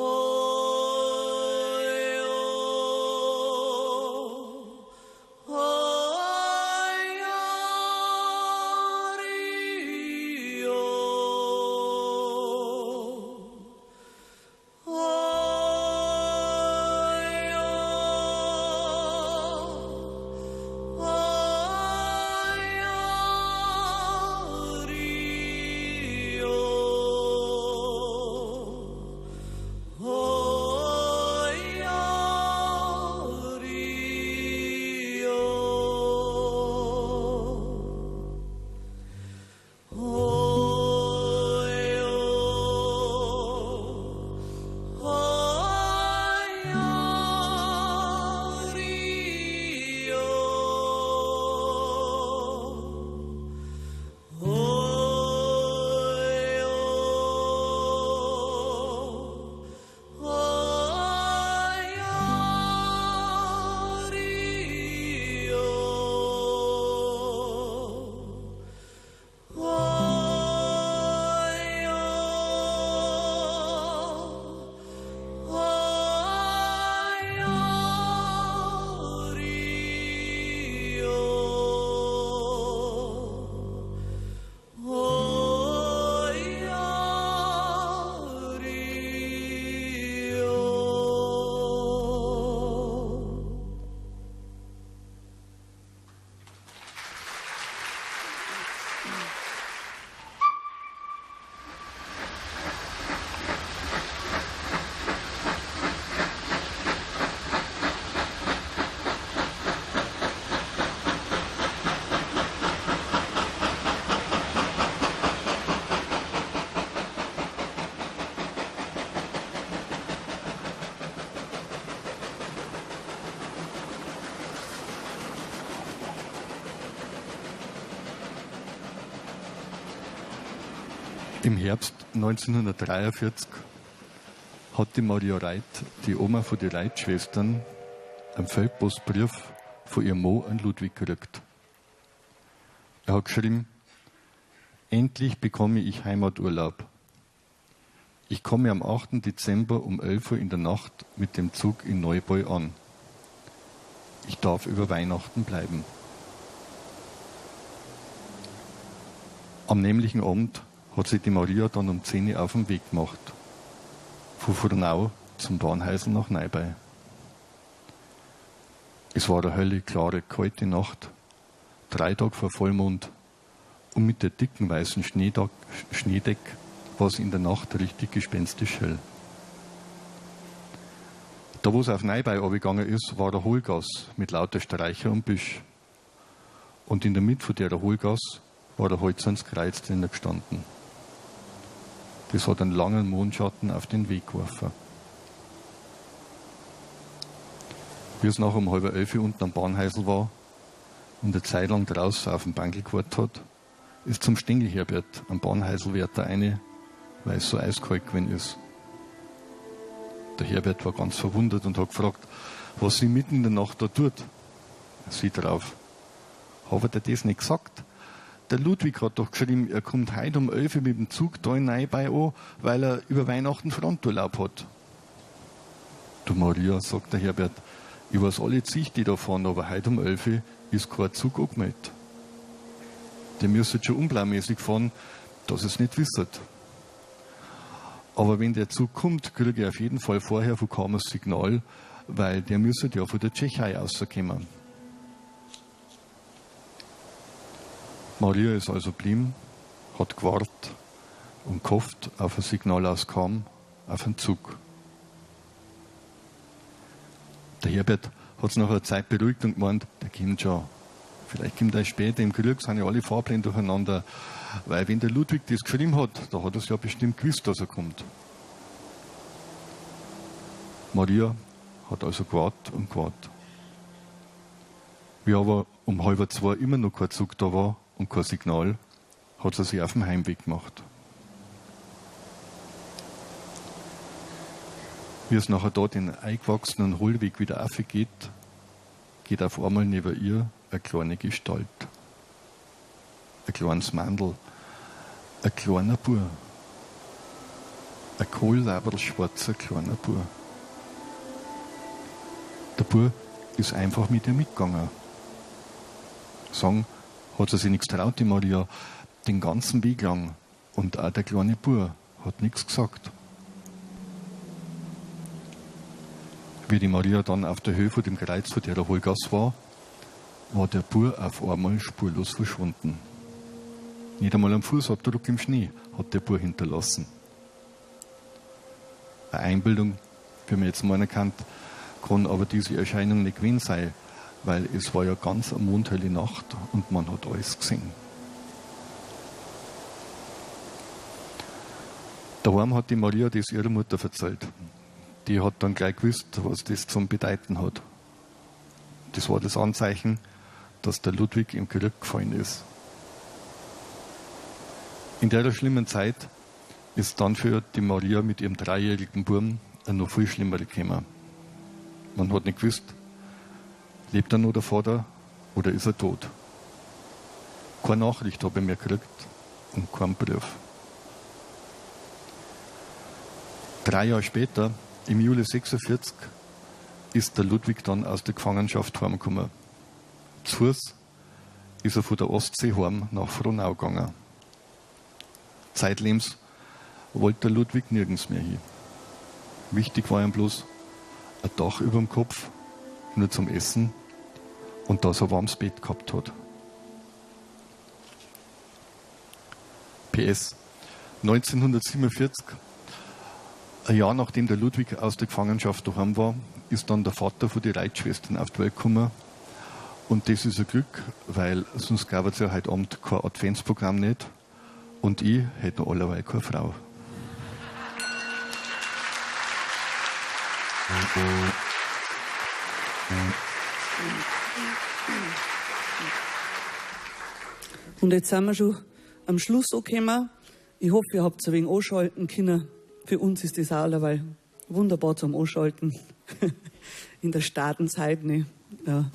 oh, hoi, oh, ri, oh. Hoi, oh, hoi, oh, ri, oh. Hoi, oh, ri, oh. Hoi, oh, hoi, oh, ri, oh. Hoi, oh, hoi, oh, ri, oh. Hoi, oh, hoi, oh, ri, oh. Hoi, oh, ri, oh. Im Herbst 1943 hat die Maria Reit, die Oma von den Reitschwestern, einen Feldpostbrief von ihrem Mo an Ludwig gekriegt. Er hat geschrieben, endlich bekomme ich Heimaturlaub. Ich komme am 8. Dezember um 11 Uhr in der Nacht mit dem Zug in Neubäu an. Ich darf über Weihnachten bleiben. Am nämlichen Abend hat sich die Maria dann um 10 Uhr auf den Weg gemacht. Von Frohnau zum Bahnhäusl nach Neubäu. Es war eine helle, klare, kalte Nacht, 3 Tage vor Vollmond, und mit der dicken weißen Schneedeck war es in der Nacht richtig gespenstisch hell. Da, wo es auf Neubäu runtergegangen ist, war der Hohlgass mit lauter Streicher und Büsch. Und in der Mitte von der Hohlgass war der hölzernes Kreuz drinnen gestanden. Das hat einen langen Mondschatten auf den Weg geworfen. Wie es nachher um 10:30 unten am Bahnhäusl war und eine Zeit lang draußen auf dem Bankel gewartet hat, ist zum Stengel Herbert am Bahnhäuselwärter eine, weil es so eiskalt gewesen ist. Der Herbert war ganz verwundert und hat gefragt, was sie mitten in der Nacht da tut. Sie drauf. Hab er dir das nicht gesagt? Der Ludwig hat doch geschrieben, er kommt heute um 11 Uhr mit dem Zug da in Neubäu an, weil er über Weihnachten Fronturlaub hat. Du Maria, sagt der Herbert, ich weiß alle Zichte davon, aber heute um 11 Uhr ist kein Zug angemeldet. Der müsstet schon unplanmäßig fahren, dass ihr's nicht wisset. Aber wenn der Zug kommt, kriege ich auf jeden Fall vorher von kaum ein Signal, weil der müsste ja von der Tschechei rauskommen. Maria ist also geblieben, hat gewartet und gehofft auf ein Signal aus Cham, auf einen Zug. Der Herbert hat's nach einer Zeit beruhigt und gemeint, der kommt schon. Vielleicht kommt er später, im Krieg sind ja alle Fahrpläne durcheinander, weil wenn der Ludwig das geschrieben hat, da hat er's ja bestimmt gewusst, dass er kommt. Maria hat also gewartet und gewartet. Wie aber um 1:30 immer noch kein Zug da war und kein Signal, hat sie sich auf den Heimweg gemacht. Wie es nachher da den eingewachsenen Hohlweg wieder raufgeht, geht auf einmal neben ihr eine kleine Gestalt. Ein kleines Mandel, ein kleiner Bub, ein kohlraberl-schwarzer kleiner Bub. Der Bub ist einfach mit ihr mitgegangen. Sagen hat sie sich nichts traut, die Maria, den ganzen Weg lang. Und auch der kleine Bub hat nichts gesagt. Wie die Maria dann auf der Höhe von dem Kreuz von der Hohlgasse war, war der Bub auf einmal spurlos verschwunden. Nicht einmal einen Fußabdruck im Schnee hat der Bub hinterlassen. Eine Einbildung, wie man jetzt meinen kann, kann aber diese Erscheinung nicht gewesen sein, weil es war ja ganz eine mondhelle Nacht und man hat alles gesehen. Daheim hat die Maria das ihrer Mutter erzählt. Die hat dann gleich gewusst, was das zum Bedeuten hat. Das war das Anzeichen, dass der Ludwig im Krieg gefallen ist. In der schlimmen Zeit ist dann für die Maria mit ihrem 3-jährigen Buben ein noch viel schlimmer gekommen. Man hat nicht gewusst, lebt er noch der Vater oder ist er tot? Keine Nachricht habe ich mehr gekriegt und keinen Brief. 3 Jahre später, im Juli 46, ist der Ludwig dann aus der Gefangenschaft heimgekommen. Zu Fuß ist er von der Ostsee heim nach Frohnau gegangen. Zeitlebens wollte der Ludwig nirgends mehr hin. Wichtig war ihm bloß ein Dach über dem Kopf, nur zum Essen und dass er ein warmes Bett gehabt hat. PS 1947, ein Jahr nachdem der Ludwig aus der Gefangenschaft daheim war, ist dann der Vater von den Reitschwestern auf die Welt gekommen. Und das ist ein Glück, weil sonst gab es ja heute Abend kein Adventsprogramm nicht. Und ich hätte noch allerweil keine Frau. Und jetzt sind wir schon am Schluss angekommen. Ich hoffe, ihr habt ein wenig anschalten können. Für uns ist das auch allerweil wunderbar zum Anschalten. In der Staatenzeit. Ne? Ja.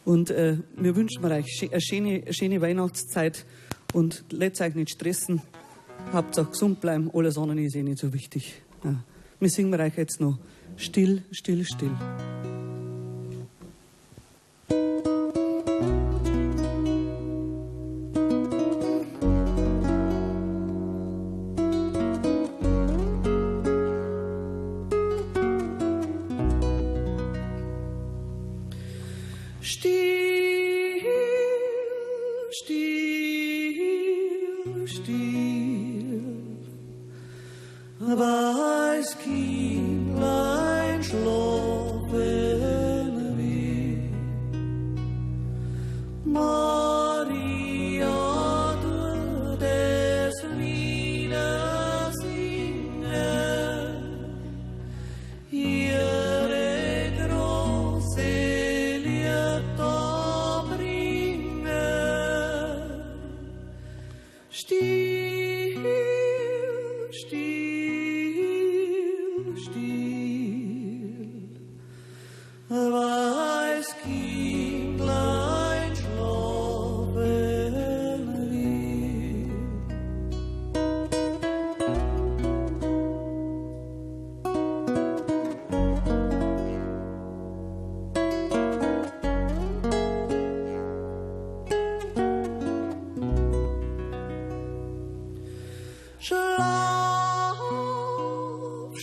Und wir wünschen euch eine schöne, schöne Weihnachtszeit und lasst euch nicht stressen. Hauptsache gesund bleiben, alles andere ist eh nicht so wichtig. Ja. Wir singen euch jetzt noch still, still, still. Still, still, still, weiß Kindlein schlafen will. Maria, tut es wieder singen, ihre große Liebe da bringen. Still, still, still, weiß Kindlein schlafen will. Schlaf,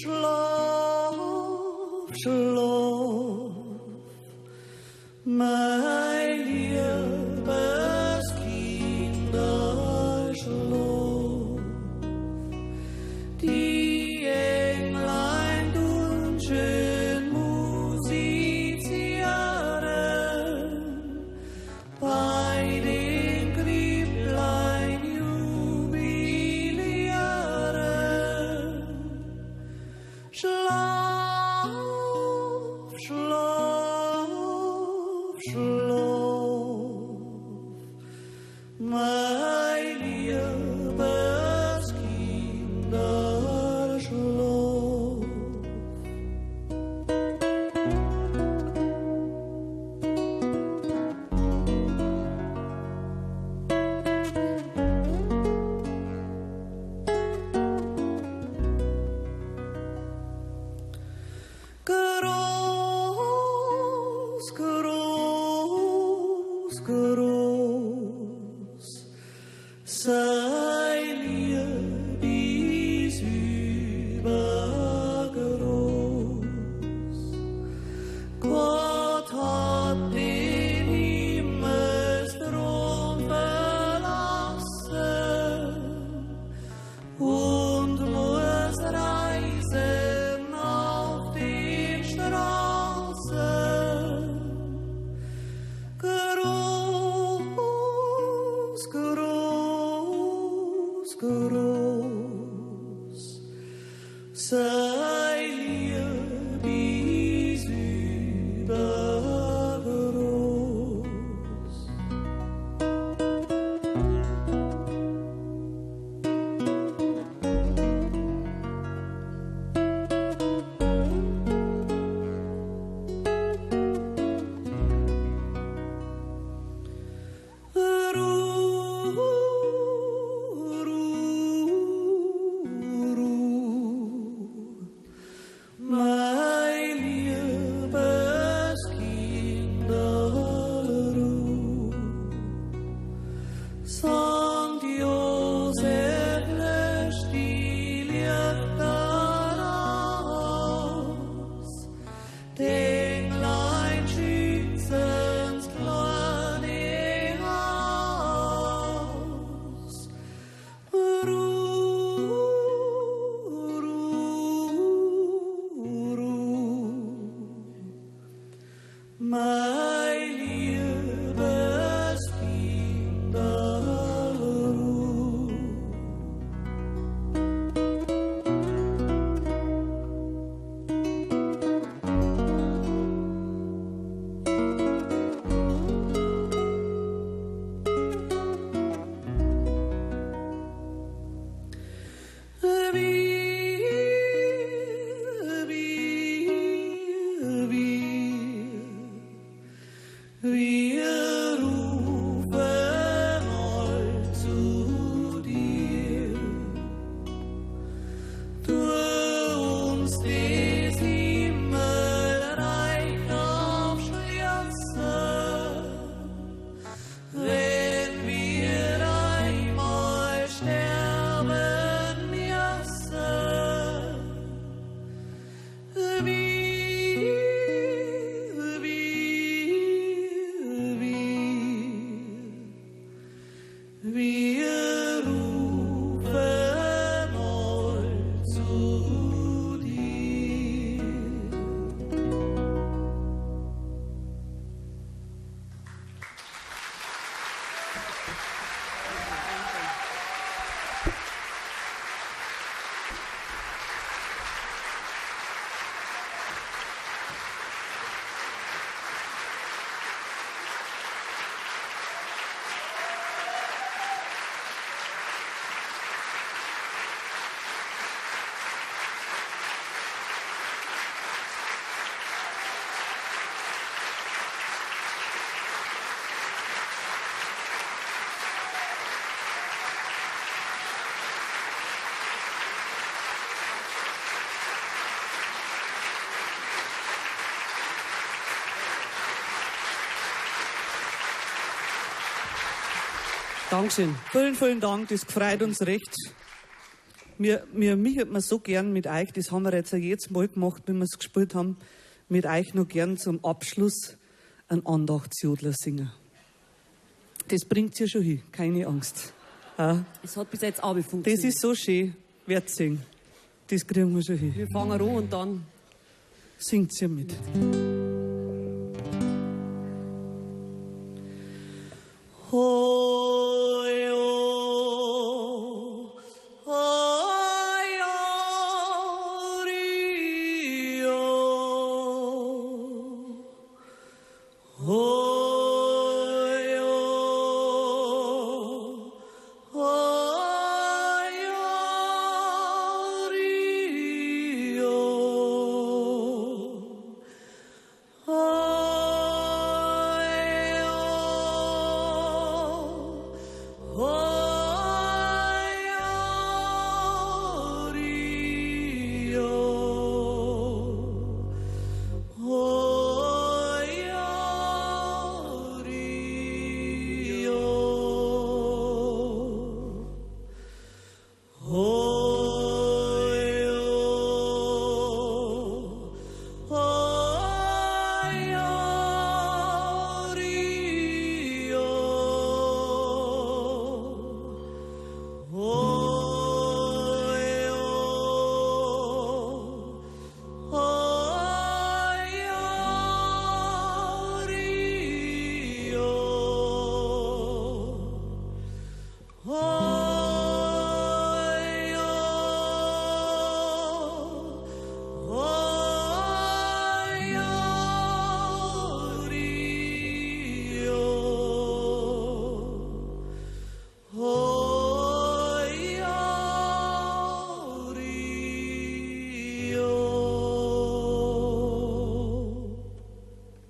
schlaf, schlaf, mein liebes Kinder, schlaf. Die Englein tun schön musizieren, bei den Kripplein jubilieren. Schlaf, schlaf, schlaf, mein liebes Kinder, schlaf. Wir rufen all zu dir. Dankeschön. Vielen, vielen Dank, das freut uns recht. Mir michelt man so gern mit euch, das haben wir jetzt auch jedes Mal gemacht, wenn wir es gespielt haben, mit euch noch gern zum Abschluss einen Andachtsjodler singen. Das bringt ihr schon hin, keine Angst. Ja. Es hat bis jetzt auch funktioniert. Das ist so schön, werdet sehen. Das kriegen wir schon hin. Wir fangen an und dann singt ihr mit.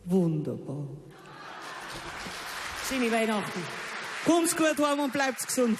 Wunderbar. Schöne Weihnachten. Kommt's gut heim und bleibt's gesund.